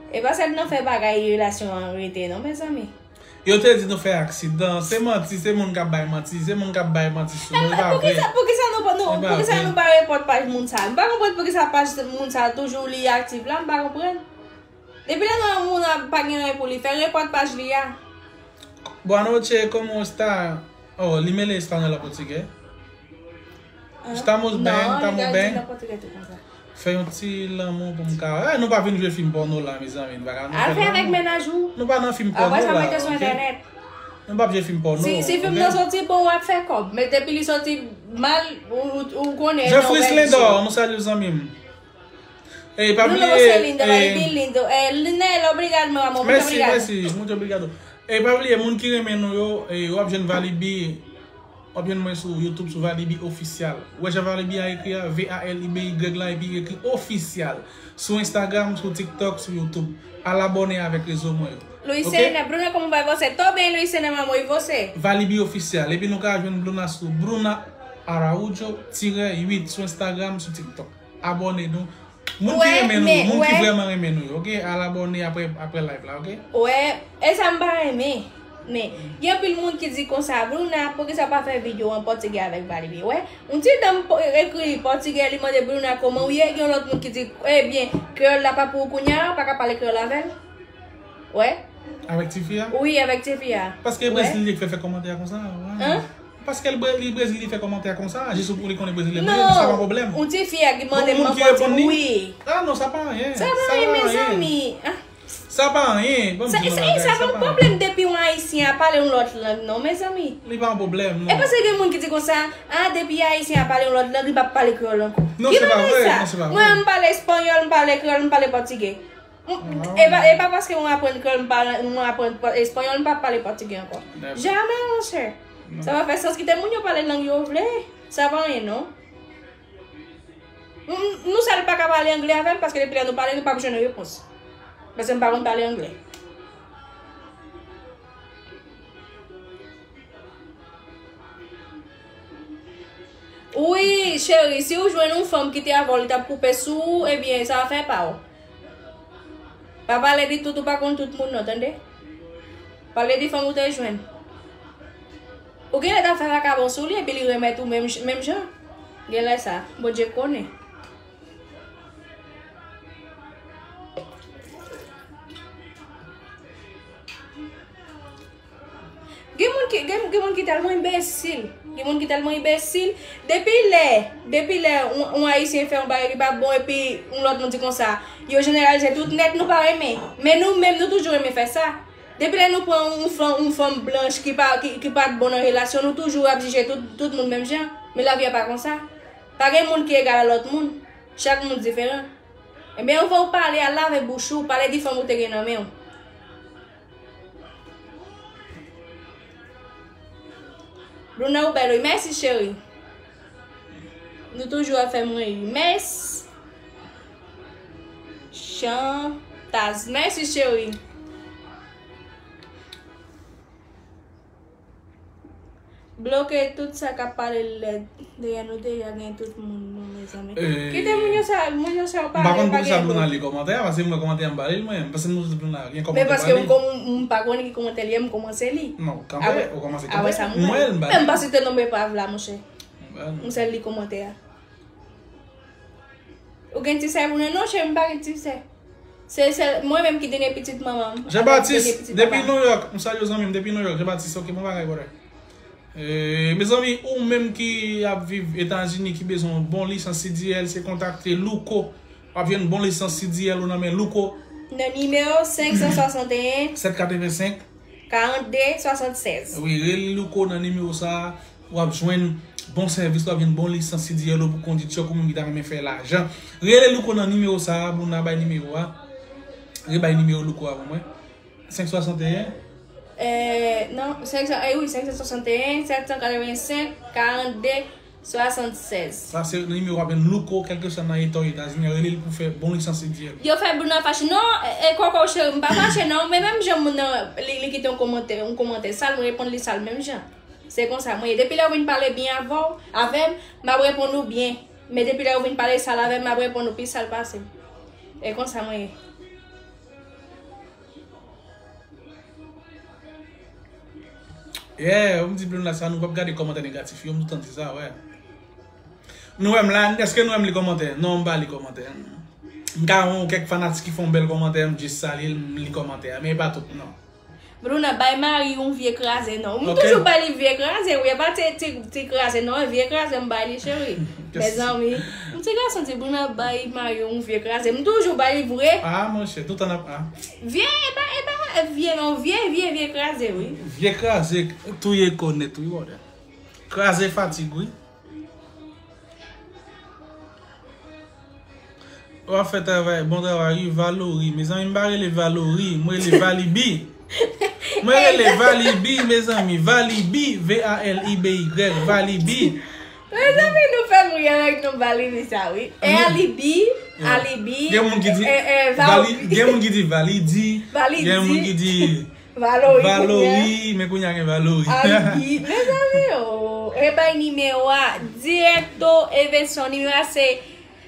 E pa sèl nan fè bagay relasyon an rete non, mezanmi. Yo te di nou fè aksidan. Se manti, se moun k ap bay manti, se moun k ap bay manti sou nou, e pa vre. Poukisa, poukisa nou, nou, poukisa nou pa repòt paj moun sa? M pa konprann poukisa paj moun sa toujou li aktif la, m pa konprann. Depi lè nou wè moun ap pa gen anyen pou li fè, repòt paj li a. Boa noite, como está? Oh, li mele espanol a pòtigè. Estamos bem, estamos bem. Fè yon ti lanmou pou m ka. Eh, nou pa vin jwe fim pòno la, mezanmi. Nou pa ka, nou al fè avèk mennaj ou. Nou pa nan fim pòno la, ok? Nou p ap jwe fim pòno. Si, si fim nan soti bon, w ap fè kòb. Men depi li soti mal, ou, ou, ou konnen. Jeffrey Slendor, nou salye w, zanmi m. Ey, pa bliye, Bruno, você é linda, ey, vai vir lindo. É, Linel, obrigado, meu amor, muito obrigado. Merci, merci, muito obrigado. Ey, pa bliye, moun ki renmen nou yo, ey, w ap jwenn Valiby, w ap jwenn mwen sou YouTube, sou Valiby Official. Ou wè jan Valiby a ekri a, V A L I B Y la, epi ekri Official. Sou Instagram, sou TikTok, sou YouTube. Al abòne avèk rezo mwen yo. Ok? Luisena, Bruna, como vai você? Tô bem, Luisena, meu amor, e você? Valiby Official. Epi nou ka jwenn Bruna sou Bruna Araújo tirè uit sou Instagram, sou TikTok. Abòne nou. Moun ki renmen nou, moun ki vrèman renmen nou yo, ok? Al abòne apre, apre live la, ok? Wè, e sa m pa renmen. Men, gen anpil moun ki di konsa, Bruna, poukisa w pa fè videyo an pòtigè avèk Valiby? Wè, yon ti dam po-, ekri pòtigè, li mande Bruna, kòman w ye? Gen yon lòt moun ki di, ebyen, kreyòl la pa pou ou kounye a, ou pa ka pale kreyòl avè l? Wè. Avèk tifi a? Wi, avèk tifi a. Paske Brezil li k fè, fè kòmantè a konsa, wè. Hein? Paske l Bre-, li Brezil, li fè kòmantè a konsa, jis pou li konnen Brezil li ye, sa pa pwoblèm. Non, yon ti fi a ki mande m an pòtigè, wi. Ah non, sa pa anyen. Sa pa anyen, mezanmi. Ah. Sa pa anyen. Sa, sa, sa pa yon pwoblèm depi yon Ayisyen a pale yon lòt lang, non, mezanmi. Li pa yon pwoblèm, non. E paske gen moun ki di konsa, ah, depi Ayisyen a pale yon lòt lang, li p ap pale kreyòl ankò. Non, se pa vre, non, se pa vre. Mwen, m pale espanyòl, m pale kreyòl, m pale pòtigè. M, e pa, e pa paske mwen aprann kreyòl, m pa, mwen aprann pa, espanyòl, m pa pale pòtigè ankò. Dakò. Jamè, monchè. Non. Sa pa fè sans. Kite moun yo pale lang yo vle. Sa pa anyen, non. M, m, nou sèl pa ka pale anglè avè m, paske depi lè nou pale, nou p ap jwenn repons. Paske m pa konn pale anglè. Wi, cheri, si w jwenn yon fanm ki te avè w, li t ap koupe sou ou, ebyen, sa afè pa w. Pa pale di tout, ou pa konn tout moun non, tande. Pale di fanm ou te jwenn. Ou genlè t ap fè vakabon sou li, epi li remèt ou menm, menm jan. Genlè sa, Bondye konnen. Gen moun ki, gen, gen moun ki tèlman enbesil. Gen moun ki tèlman enbesil. Depi lè, depi lè yon, yon Ayisyen fè yon bagay ki pa bon epi yon lòt moun di konsa, yo jeneralize tout nèt, nou pa renmen. Men nou menm, nou toujou renmen fè sa. Depi lè nou pran yon fanm, yon fanm blanch ki pa, ki, ki pa t bon nan relasyon, nou toujou ap jije tout, tout moun menm jan. Men lavi a pa konsa. Pa gen moun ki egal a lòt moun. Chak moun diferan. Ebyen, anvan w pale, al lave bouch ou, pale di fanm ou te gen nan men w. Bruna, ou bèl, wi. Mèsi, cheri. Nou toujou ap fè m ri. Mèsi. Chantaz. Mèsi, cheri. Bloke tout sa k ap pale lèd dèyè nou, deja gen tout moun nou, mezanmi. Eh, kite moun yo sa, moun yo sa yo pale, pa gen dlo. M pa konn poukisa Bruna li kòmantè a, paske mwen kòmantè a m pa li l mwen, paske m sou Bruna gen kòmantè pa li. Men paske m, m pa konnen ki kòmantè li ye, m kòmanse li. Non, kanpe, ou kòmanse kanpe. Apre sa, m wè l, m pa li. Men m pa site non Bepav la, monchè. M sèl li kòmantè a. Ou gen ti sè pou nou? Non, cheri, m pa gen ti sè. Se, se mwen menm ki denye pitit manman m. Jean Baptiste, depi New York, m salye w zanmi m, depi New York, Jean Baptiste, ok, bon bagay, brother. E, mezanmi, ou menm ki ap viv Etazini, ki bezwen yon bon lisans C D L, se kontakte Louko. W ap jwenn bon lisans C D L ou nan men Louko. Nan nimewo senk san swasanteyen, sèt katrevensenk. karannde, swasannsèz. Wi, rele Louko nan nimewo sa a. W ap jwenn bon sèvis, w ap jwenn bon lisans C D L ou pou kondui tchòk ou menm ki ta renmen fè lajan. Rele Louko nan nimewo sa a, Bruna bay nimewo a. Rebay nimewo Louko a pou mwen. Senk swasanteyen. Eh, non, senk san, eh wi, senk san swasanteyen, sèt san katrevensenk, karannde, swasannsèz. Sa se nimewo w ap jwenn Louko, kèlkeswa nan eta Etazini, rele l pou fè bon lisans C D L. Yo fè Bruna fache. Non, e, e koko cheri, m pa fache non. Men menm jan moun nan, li, li kite yon kòmantè, yon kòmantè sal, mwen reponn li sal menm jan. Se konsa mwen ye. Depi lè ou vin pale byen avè w, avè m, m ap reponn ou byen. Men depi lè ou vin pale sal avè m, m ap reponn ou pi sal pase m. E konsa mwen ye. Yeah, ou m di Bruna sa, nou p ap gade kòmantè negatif yo, m toutan di sa, wè. Nou wè m la, èske nou wè m li kòmantè? Non, m pa li kòmantè. M ka wè yon kèk fanatik ki fè yon bèl kòmantè, m jis salye l, m li kòmantè a, men e pa tout, non. Bruna, bay mari yon vye kraze non. M toujou bay li vye kraze, wi, e pa ti, ti, ti kraze non, e vye kraze m bay li, cheri. Mezanmi, m ti gason di Bruna bay mari yon vye kraze, m toujou bay li vre. Ah, monchè, toutan ap, ah. Vye, e pa, e pa vye non, vye, vye, vye kraze, wi. Vye kraze, touye kò nèt, wi, brother. Kraze fatig, wi. W ap fè travay, bon travay, wi, Valory. Mezanmi, m pa rele Valory, mwen rele Valibi. Mwen rele Valibi, mezanmi. Valibi, V A L I B Y, Valibi. Mezanmi, nou fè m ri avèk non Valibi sa, wi. Alibi, Alibi. Gen moun ki di, gen moun ki di Validi. Gen moun ki di Valory, men kounye a gen Valory. Alibi, mezanmi, oh. E bay nimewo a, direkto Everson, nimewo a se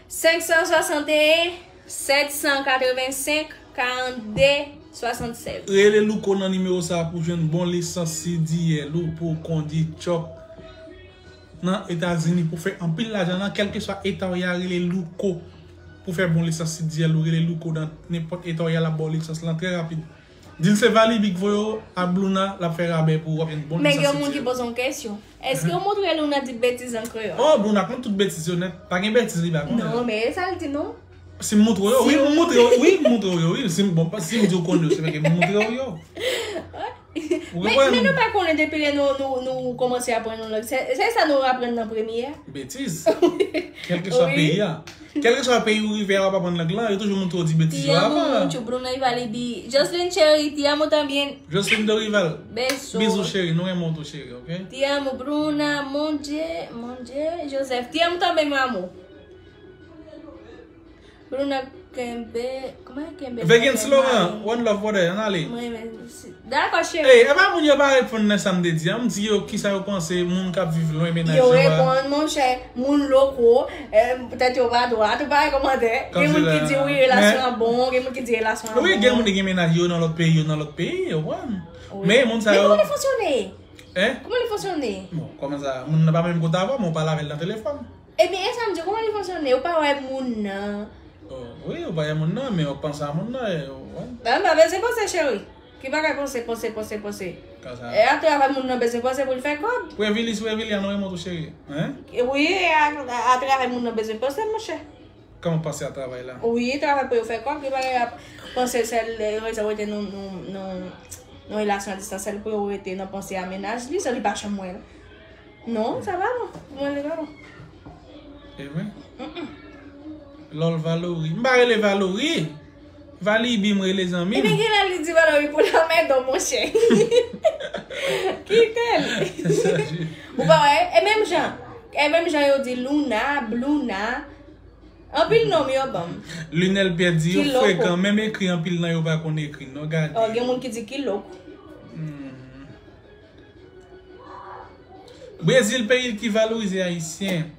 senk san swasanteyen, sèt san katrevensenk, karannde, swasannsèz. Rele Louko nan nimewo sa a pou jwenn bon lisans C D L ou pou kondui tchòk nan Etazini pou fè anpil lajan nan kèlkeswa eta w ye a, rele Louko pou fè bon lisans C D L ou, rele Louko nan nenpòt eta w ye a, l ap ba w lisans lan trè rapid. Di l se Valibi k voye w a Bruna, l ap fè rabè pou ou, w ap jwenn bon lisans C D L. Men gen moun ki poze yon kesyon. Èske ou montre Luna di betiz an kreyòl? Oh, Bruna konn tout betiz yo nèt. Pa gen betiz li pa konnen. Non, men e sa l di non. Si m montre w yo, wi, m montre w, wi, m montre w yo, wi. Si m, bon, si m di w konn yo, se paske m montre w yo. Men, men nou pa konnen depi lè nou, nou, nou kòmanse aprann yon lang. Se, se sa nou aprann nan premye a. Betiz. Kèlkeswa peyi a. Kèlkeswa peyi ou rive a, w ap aprann lang lan, yo toujou montre w di betiz yo avan. Te amo mucho, Bruna y Valibi. Jocelyn Cherry, te amo también. Jocelyn Dorival. Beso. Bizou cheri, nou renmen w tou cheri, ok? Te amo Bruna, Mondje, Mondje, Joseph. Te amo também, meu amor. Bruna kenbe, kòman kenbe? Vegans Laurent, one love brother, ann ale. Mwen menm. Dakò cheri. Ey, e pa moun yo pa reponn nan sa m te di a, m di yo kisa yo panse moun k ap viv lwen mennaj yo a. Yo reponn monchè, moun loko, eh, tèt yo pa dwat, ou pa wè kòmantè. Gen moun ki di wi relasyon an bon, gen moun ki di relasyon an bon. Wi, gen moun ki gen mennaj yo nan lòt peyi, yo nan lòt peyi, yo konprann. Men moun sa yo. Men kòman li fonksyone? Hein? Kòman li fonksyone? Bon, kòman sa, moun nan pa menm kote avè w, men w pale avè l nan telefòn. Ebyen, e sa m di, kòman li fonksyone? Ou pa wè moun nan. Oh, wi, ou pa wè moun nan, men w ap panse a moun nan, e, w wè. Mwen pa bezwen panse, cheri. Ki bagay panse, panse, panse, panse? E atravè moun nan bezwen panse pou l fè kòb. Previlis, Previlia, nou renmen w tou, cheri. Hein? Wi, e atravè moun nan bezwen panse, monchè. Kòman panse a travay la? Wi, travay pou yo fè kòb, ki bagay ap panse sèl rezon rete nan, nan, nan, nan relasyon a distans, sèl pou yo rete nan panse a mennaj li, san li pa janm wè l. Non, sa pa bon. Pou mwen, li pa bon. E vre? Lòl Valory. M pa rele Valory. Valibi m rele zanmi m. Ebyen, gen lè li di Valory pou l anmède w, monchè. Kite l. Ou pa wè? E menm jan, e menm jan yo di Luna, Bluna. Anpil non yo ban m. Lunel Pierre di yo frekan, menm ekri anpil nan yo pa konn ekri non, gade. Oh, gen moun ki di ki loko. Brezil peyi ki valorize ayisyen.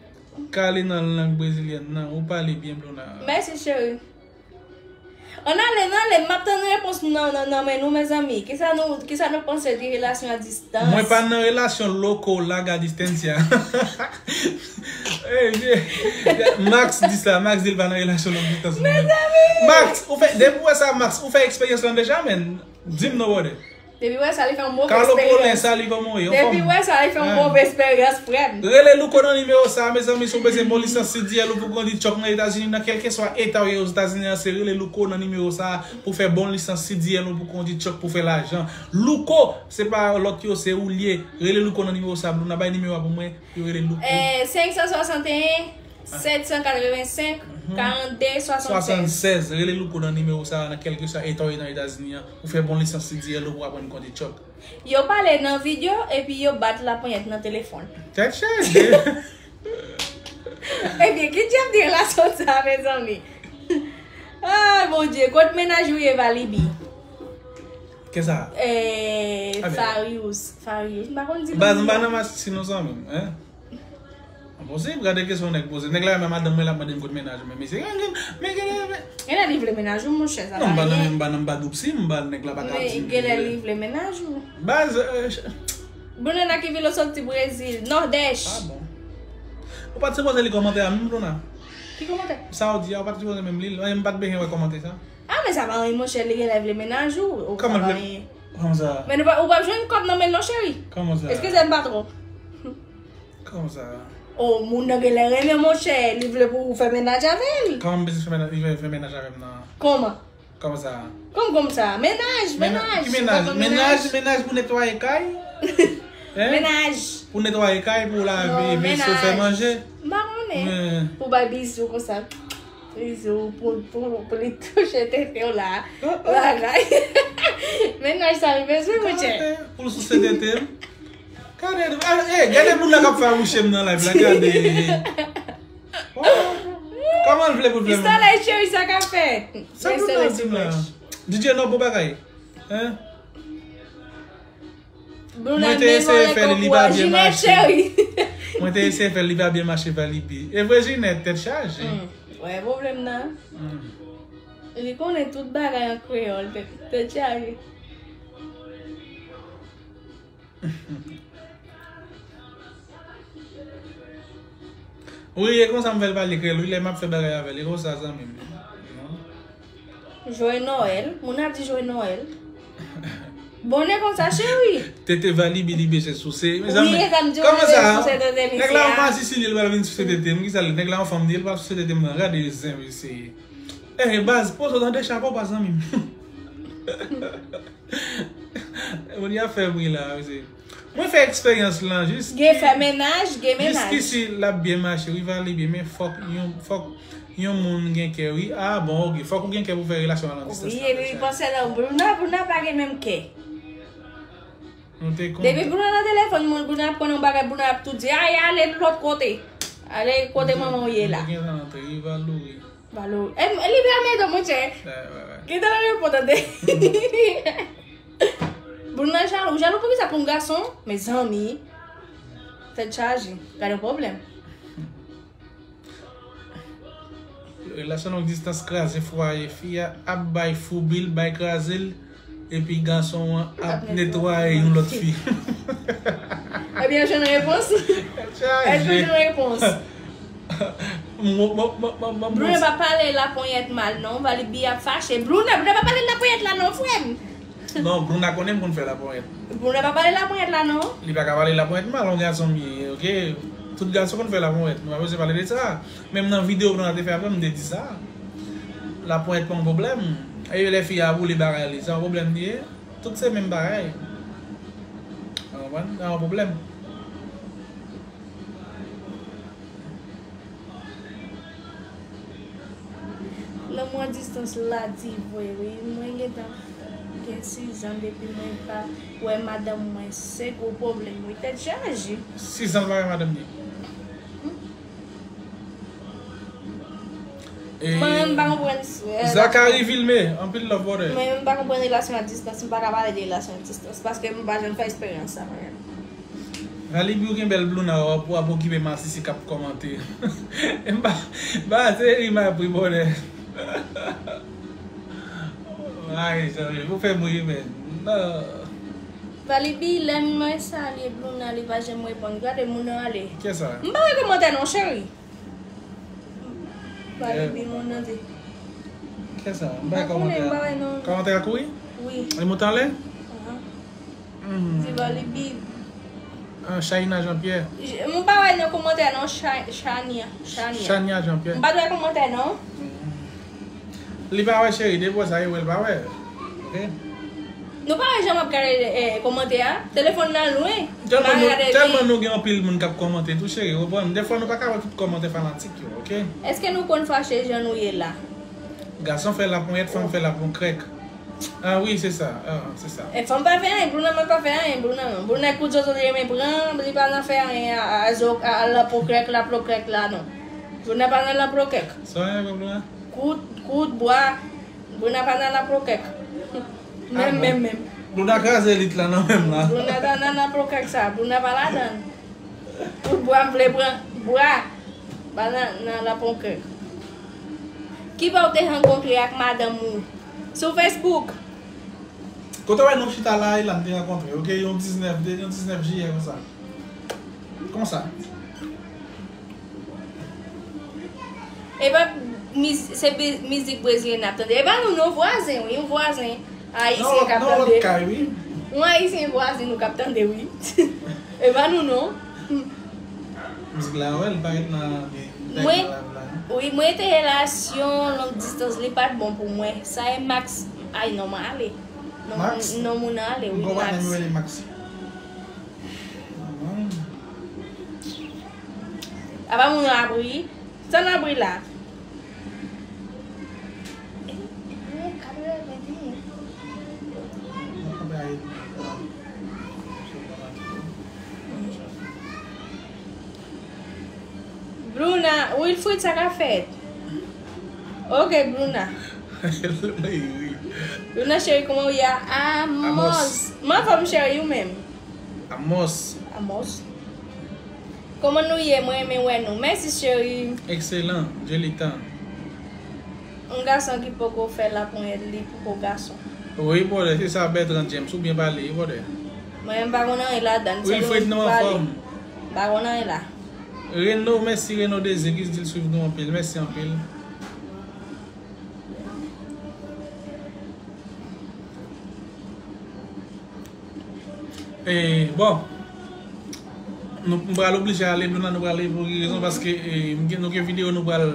Kale nan lang brezilyèn nan. Ou pale byen Bluna. Mèsi cheri. Ann ale, ann ale, m ap tann repons nou nan, nan, nan men nou mezanmi. Kisa nou, kisa nou panse de relasyon a distans? Mwen pa nan relasyon loko, larga distancia. Hey, Max di sa, Max di l pa nan relasyon long distans. Mezanmi! Max, ou fè, depi w wè sa, Max, ou fè eksperyans lan deja, men? Di m non, brother. Depi wè sa, li fè yon move eksperyans. Depi wè sa, li fè yon move eksperyans, frè m. Rele Louko nan nimewo sa a, mezanmi, si w bezwen bon lisans C D L ou pou kondi truck nan Etazini, nan kèlkeswa eta w ye Ozetazini an, se rele Louko nan nimewo sa a pou fè bon lisans C D L ou pou kondi truck pou fè lajan. Louko, se pa lòt yo, se ou l ye. Rele Louko nan nimewo sa a, Bluna bay nimewo a pou mwen, pou yo rele Louko. Eh, senk san swasanteyen, sèt san katrevensenk, karannde, swasannsèz. Swasannsèz, rele Louko nan nimewo sa a, nan kèlkeswa eta w ye nan Etazini an, pou fè bon lisans C D L ou pou aprann kondi truck. Yo pale nan videyo epi yo bat laponyèt nan telefòn. Tèt chaje. Ebyen, ki djab de relasyon sa, mezanmi? Ay, Bondye, kot mennaj ou ye, Valibi? Kisa? Eh, Farius, Farius. M pa konn di. Baz, m pa nan masisi non, zanmi m, hein? Enposib, gade kesyon nèg poze. Nèg la renmen madanm mwen, l ap mande m kot mennaj ou, men mesye, men genlè, men genlè, men genlè li vle mennaj ou, monchè, sa pa anyen. Non, m pa nan, m pa nan, m pa doub si, m pa, nèg la pa ka di m. Men genlè li vle mennaj ou. Baz, eh, Bruna ki vin soti Brezil, Nordèch. Ah bon. Ou pa t sipoze li kòmantè a menm, Bruna? Ki kòmantè? Sa w di a, ou pa t sipoze menm li l. M pa t bezwen wè kòmantè sa. Ah, men sa pa anyen, monchè, li genlè vle mennaj ou. Kòman l vle? Kòman sa? Men nou pa, ou p ap jwenn kòb nan men l non, cheri. Kòman sa? Eskize m, patwon. Kòman sa? Oh, moun nan genlè renmen, monchè, li vle pou ou fè mennaj avè l. Kòman m bezwen fè mennaj, li fè, fè mennaj avè m nan? Kòman? Kòman sa? Kòm, kòm sa? Mennaj, mennaj. Ki mennaj? Mennaj, mennaj pou netwaye kay? Hein? Mennaj. Pou netwaye kay, pou lave, vese, fè manje? M pa konnen. Pou bay bizou konsa. Bizou pou, pou, pou li touche tete w la. Bagay. Mennaj sa li bezwen, monchè. Pou l souse tete m. Gade, ah, eh, gade moun la k ap fawouche m nan live la, gade. Oh, kòman l vle pou l fè m? Pistolè cheri, sa k ap fèt? Sa pou nan di m la? D J non, bon bagay. Hein? Mwen te eseye fè li, li pa byen mache. Mwen te eseye fè li, li pa byen mache, Valibi. E vre, Jinèt, tèt chaje. Hmm. Wè pwoblèm nan. Hmm. Li konnen tout bagay an kreyòl, tèt, tèt chaje. Wi, e konsa m fè l pale kreyòl, wi, lè m ap fè bagay avè l, e konsa, zanmi m. Jwe Nwèl, moun ap di jwe Nwèl. Bonè konsa, cheri. Tete Valibi li bezwen souse. Mezanmi, kòman sa? Nèg la yon masisi li, li pral vin souse tete m. Kisa l? Nèg la yon fanm li, li pral souse tete m nan. Gade zen mesye. Eh, baz, poze w tande, chapo ba zanmi m. Moun y ap fè bri la, mesye. Mwen fè eksperyans lan jis. Gen fè mennaj, gen mennaj. Jiskisi l ap byen mache, wi, Valibi, men fòk yon, fòk yon moun gen kè, wi. Ah, bon, ok. Fòk ou gen kè pou fè relasyon a long distans. Wi, epi panse nan Bruna, Bruna pa gen menm kè. Nou te konn. Depi Bruna nan telefòn, moun, Bruna ap konnen yon bagay, Bruna ap tou di, ay, ale lòt kote. Ale kote manman w ye la. Mwen gen tan antre, wi, Valouri. Valouri. E, e li byen mèt, monchè. Wè, wè, wè. Gen tan nan reponn, tande. Bruna jalou. Jalou pou kisa? Pou yon gason? Mezanmi. Tèt chaje. Gade yon pwoblèm. Relasyon long distans kraze fwaye. Fi a ap bay foubi l, bay kraze l, epi gason an ap netwaye yon lòt fi. Ebyen, jwenn repons. Èske w jwenn repons? Bruna pa pale laponyèt mal, non. Valibi ap fache. Bruna, Bruna pa pale laponyèt la, non, frè m. Non, Bruna konnen m konn fè laponyèt. Bruna pa pale laponyèt la, non. Li pa ka pale laponyèt mal, yon gason m ye, ok? Tout gason konn fè laponyèt, nou pa bezwen pale de sa. Menm nan videyo Bruna te fè avè m, m te di sa. Laponyèt pa yon pwoblèm. E lè fi a boule bagay li, se yon pwoblèm li ye. Tout se menm bagay. Ou konprann? Se yon pwoblèm. Lanmou a distans la di vre, wi. Mwen gentan gen sizan depi mwen pa wè madanm mwen. Se gwo pwoblèm, wi. Tèt chaje. Sizan l pa wè madanm li. Hmm. E, mwen menm, m pa konprann, eh, Zakari Vilme, anpil love, brother. Mwen menm, m pa konprann relasyon a distans. M pa ka pale de relasyon a distans paske m pa janm fè eksperyans sa, mwen menm. Valibi, ou gen bèl Bruna, w ap, w ap okipe masisi k ap kòmante. M pa, m pa seri, m ap ri bonè. Ay, zanmi, ou fè m ri, men. Non. Valibi, lè mwen salye Bruna, li pa janm reponn. Gade moun nan ale. Kiyès sa? M pa wè kòmantè non, cheri. Valibi, moun nan di. Kiyès sa? M pa wè kòmantè. M pa konnen, m pa wè non. Kòmantè a kouri? Wi. Li monte anlè? Ahan. Di Valibi. Ah, Shaina Jean-Pierre. M pa wè nan kòmantè non, Sha- Shania. Shania. Shania Jean-Pierre. M pa t wè kòmantè non. Li pa wè cheri, depi sa yo wè l pa wè. Ok. Nou pa wè jan m ap gade eh, kòmantè a. Telefòn nan lwen. Tèlman M nou, pa gade tèlman li. Nou gen anpil moun k ap kòmante tou cheri, ou konprann? Defwa nou pa ka wè tout kòmantè fanatik yo, ok? Èske nou konn fache jan nou ye la? Gason fè laponyèt, fanm fè laponkrèk. Ah wi, se sa. Ah, se sa. E fanm pa fè anyen, Bruna menm pa fè anyen, Bruna menm. Bruna kout zozo li renmen pran, li pa nan fè anyen a, a, a, zo- a, a laponkrèk, laponkrèk la non. Bruna pa nan laponkrèk. Sa yon pwoblèm? Kout, kout bwa. Bruna pa nan laponkrèk. Menm, bon? Menm, menm. Bruna kraze lit la nan menm la. Bruna pa nan laponkrèk sa, Bruna pa ladan. Tout bwa m vle pran, bwa. Pa nan, nan laponkrèk. Ki bò w te rankontre ak madanm ou? Sou Facebook. Kote wè nou chita la, e la n te rankontre, ok? Yon diznèf, de, yon diznèf jiyè konsa. Konsa. E pa miz- se bi- mizik brezilyen n ap tande. E pa nou non, vwazen wi, yon vwazen ayisyen k ap Nan lòt tande. Kay, wi. Yon ayisyen vwazen nou k ap tande wi. E pa nou non. Mizik la, wè, li parèt nan. Mwen, wi, mwen te relasyon long distans, li pa t bon pou mwen. Sa e Max, ay non, mwen ale. Non, Max? Non, moun nan ale, wi, Mwen pa nan Max. Rele Max. Hmm. Apa moun nan abri? Sa nan abri la? Bruna, Wilfrid, sa ka fèt? Ok, Bruna. Bruna cheri, kòman w ye a? Amos. Mwen anfòm cheri, ou menm? Amos. Amos. Kòman nou ye? Mwen renmen wè nou. Mèsi cheri. Excellent, Jelita. Yon gason ki poko fè laponyèt li poko gason. Wi, brother, se sa Bertrand James, ou byen pale, wi, brother. Mwen menm pa konn anyen ladan. Wilfred, nou anfòm. M pa konn anyen la. Reno, mèsi Reno Désir ki di l swiv nou anpil. Mèsi anpil. E, bon. Nou, m pral oblije ale, Bruna, nou pral ale pou ki rezon? Paske e, m gen- nou gen videyo nou pral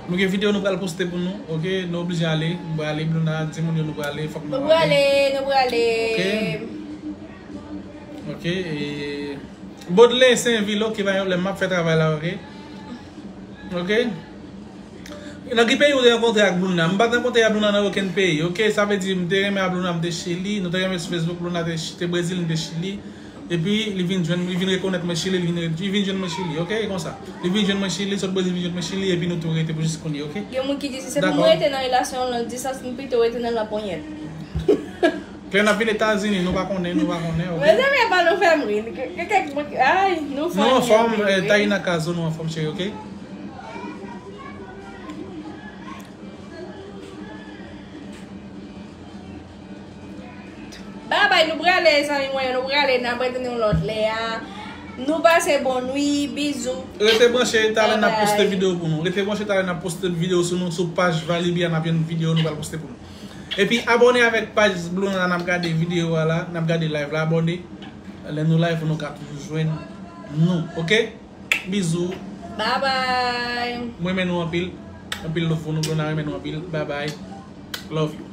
nou gen videyo nou pral poste pou nou, ok? Nou oblije ale, m pral ale, Bruna, di moun yo nou pral ale, fòk nou Nou prale, nou prale. Ok. Ok, e Baudelaire Sainville, ok, pa gen pwoblèm, m ap fè travay la, ok? Ok? Nan ki peyi ou te rankontre ak Bruna? M pa t rankontre ak Bruna nan okenn peyi, ok? Sa vle di, m te renmen ak Bruna, m te Chili, nou te renmen sou Facebook, Bruna te, te Brezil, m te Chili. Epi, li vin jwenn, li vin rekonèt mwen Chili, li vin, li vin jwenn mwen Chili, ok? E konsa. Li vin jwenn mwen Chili, sot Brezil, vin jwenn mwen Chili, epi nou tou rete pou jis kounye, ok? Gen moun ki di, si se pou mwen rete nan relasyon long distans, m pito rete nan laponyèt. Lè n ap vin Etazini, nou pa konnen, nou pa konnen, ok? Mezanmi, apa nou fè m ri? Ke- ke- kèk moun- Ay, nou Nou anfòm, anpil, eh, wi. Taina Cazo, nou anfòm, cheri, ok? Babay, nou prale, zanmi mwen, nou prale, n ap retounen yon lòt lè a. Nou pase bon nwi, bizou. Rete branche, talè n ap poste Babay. Videyo pou nou. Rete branche, talè n ap poste videyo sou nou, sou paj Valibi a, n ap jwenn videyo nou pral poste pou nou. Epi abòne avèk paj Bruna, n ap gade videyo a la, n ap gade live la, abòne. Lè nou live, nou ka toujou jwenn nou, ok? Bizou. Babay. Mwen renmen nou anpil. Anpil love pou nou, Bruna renmen nou anpil. Babay. Love you.